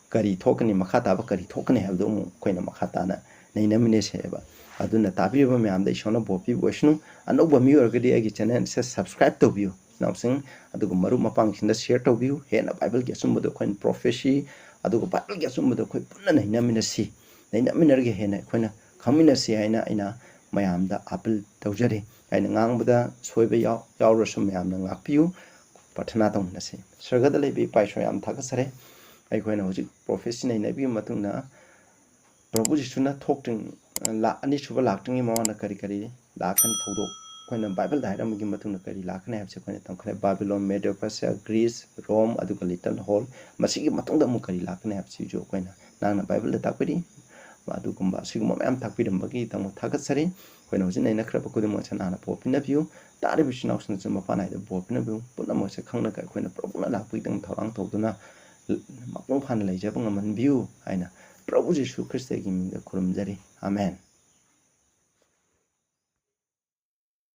ꯀꯔꯤ ꯊꯣꯛꯀꯅꯤ, ꯃꯈꯥ ꯇꯥꯕ ꯀꯔꯤ ꯊꯣꯛꯀꯅꯤ ꯍꯥꯏꯕꯗꯨ ꯑꯃꯨꯛ ꯑꯩꯈꯣꯏꯅ ꯃꯈꯥ ꯇꯥꯅ ꯅꯩꯅꯃꯤꯟꯅꯁꯦꯕ꯫ ꯑꯗꯨꯅ ꯇꯥꯕꯤꯔꯤꯕ ꯃꯌꯥꯝꯗ ꯏꯁꯣꯔꯅ ꯕꯣꯔ ꯄꯤꯕ ꯑꯣꯏꯁꯅꯨ꯫ ꯑꯅꯧꯕ ꯃꯤ ꯑꯣꯏꯔꯒꯗꯤ ꯑꯩꯒꯤ channelꯁꯦ subscribe ꯇꯧꯕꯤꯌꯨ, ꯏꯅꯥꯎꯁꯤꯡ꯫ ꯑꯗꯨꯒ ꯃꯔꯨꯞ ꯃꯄꯥꯡꯁꯤꯡꯗ share ꯇꯧꯕꯤꯌꯨ꯫ ꯍꯦꯟꯅ ꯕꯥꯏꯕꯜꯒꯤ ꯑꯆꯨꯝꯕꯗꯣ ꯑꯩꯈꯣꯏꯅ prophecy, ꯑꯗꯨꯒ ꯕꯥꯏꯕꯜꯒꯤ ꯑꯆꯨꯝꯕꯗꯣ ꯑꯩꯈꯣꯏ ꯄꯨꯟꯅ ꯅꯩꯅꯃꯤꯟꯅꯁꯤ꯫ ꯅꯩꯅꯃꯤꯟꯅꯔꯒ ꯍꯦꯟꯅ ꯑꯩꯈꯣꯏꯅ ꯈꯪꯃꯤꯟꯅꯁꯤ ꯍꯥꯏꯅ ꯑꯩꯅ ꯃꯌꯥꯝꯗ appeal ꯇꯧꯖꯔꯤ꯫ ꯑꯩꯅ ꯉꯥꯡꯕꯗ ꯁꯣꯏꯕ ꯌꯥꯎ-, ꯌꯥꯎꯔꯁꯨ ꯃꯌꯥꯝꯅ ꯉꯥꯛꯄꯤꯌꯨ꯫ ꯄ꯭ꯔꯊꯅꯥ ꯇꯧꯃꯤꯟꯅꯁꯤ꯫ ꯁꯔꯒꯗ ꯂꯩꯕ ꯏꯄꯥ ꯏꯁꯣꯔ, ꯌꯥꯝ ꯊꯥꯒꯠꯆꯔꯤ꯫ ꯑꯩꯈꯣꯏꯅ ꯍꯧꯖꯤꯛ prophecy ꯅꯩꯅꯕꯤꯕ ꯃꯇꯨꯡꯗ ꯄ꯭ꯔꯚꯨ ꯖꯤꯁꯨꯅ ꯊꯣꯛꯇ꯭ꯔꯤꯡ-, ꯂꯥꯛ ꯑꯅꯤꯁꯨꯕ ꯂꯥꯛꯇ꯭ꯔꯤꯉꯩ ꯃꯃꯥꯡꯗ ꯀꯔꯤ ꯀꯔꯤ ꯂꯥꯛꯀꯅꯤ, ꯊꯧꯗꯣꯛ ꯑꯩꯈꯣꯏꯅ ꯕꯥꯏꯕꯜꯗ ꯍꯥꯏꯔꯝꯕꯒꯤ ꯃꯇꯨꯡꯗ ꯀꯔꯤ ꯂꯥꯛꯀꯅꯤ ꯍꯥꯏꯕꯁꯤ ꯑꯩꯈꯣꯏꯅ ꯇꯝꯈ꯭ꯔꯦ꯫ ꯕꯥꯕꯤꯂꯣꯟ, ꯃꯦꯗꯣ ꯄꯔꯁꯤꯌꯥ, ꯒ꯭ꯔꯤꯁ, ꯔꯣꯝ, ꯑꯗꯨꯒ Little Hall, ꯃꯁꯤꯒꯤ ꯃꯇꯨꯡꯗ ꯑꯃꯨꯛ ꯀꯔꯤ ꯂꯥꯛꯀꯅꯤ ꯍꯥꯏꯕꯁꯤꯁꯨ ꯑꯩꯈꯣꯏꯅ ꯅꯪꯅ ꯕꯥꯏꯕꯜꯗ ꯇꯥꯛꯄꯤꯔꯤ꯫ ꯑꯗꯨꯒꯨꯝꯕ ꯑꯁꯤꯒꯨꯝꯕ ꯃꯌꯥꯝ ꯇꯥꯛꯄꯤꯔꯝꯕꯒꯤꯗꯃꯛ ꯊꯥꯒꯠꯆꯔꯤ꯫ ꯑꯩꯈꯣꯏꯅ ꯍꯧꯖꯤꯛ ꯅꯩꯅꯈ꯭ꯔꯕ ꯈꯨꯗꯤꯡꯃꯛ ꯑꯁꯤ ꯅꯍꯥꯛꯅ ꯄꯣꯞ ꯄꯤꯅꯕꯤꯌꯨ꯫ ꯇꯥꯔꯤꯕ ꯏꯆꯤꯟ ꯏꯅꯥꯎꯁꯤꯡꯅꯁꯨ ꯃꯄꯥꯟ ꯅꯥꯏꯗ ꯕꯣꯔ ꯄꯤꯅꯕꯤꯌꯨ꯫ ꯄꯨꯝꯅꯃꯛꯁꯦ ꯈꯪꯂꯒ ꯑꯩꯈꯣꯏꯅ ꯄ꯭ꯔꯚꯨꯅ ꯂꯥꯛꯄꯒꯤꯗꯃꯛ ꯊꯧꯔꯥꯡ ꯇꯧꯗꯨꯅ ꯃꯄꯨꯡ ꯐꯥꯅ ꯂꯩꯖꯕ ꯉꯝꯍꯟꯕꯤꯌꯨ ꯍꯥꯏꯅ ꯄ꯭ꯔꯚꯨ ꯖꯤꯁꯨ ꯈ꯭ꯔꯤꯁꯇꯒꯤ ꯃꯤꯡꯗ ꯈꯨꯔꯨꯝꯖꯔꯤ꯫ ꯑꯥꯃꯦꯟ꯫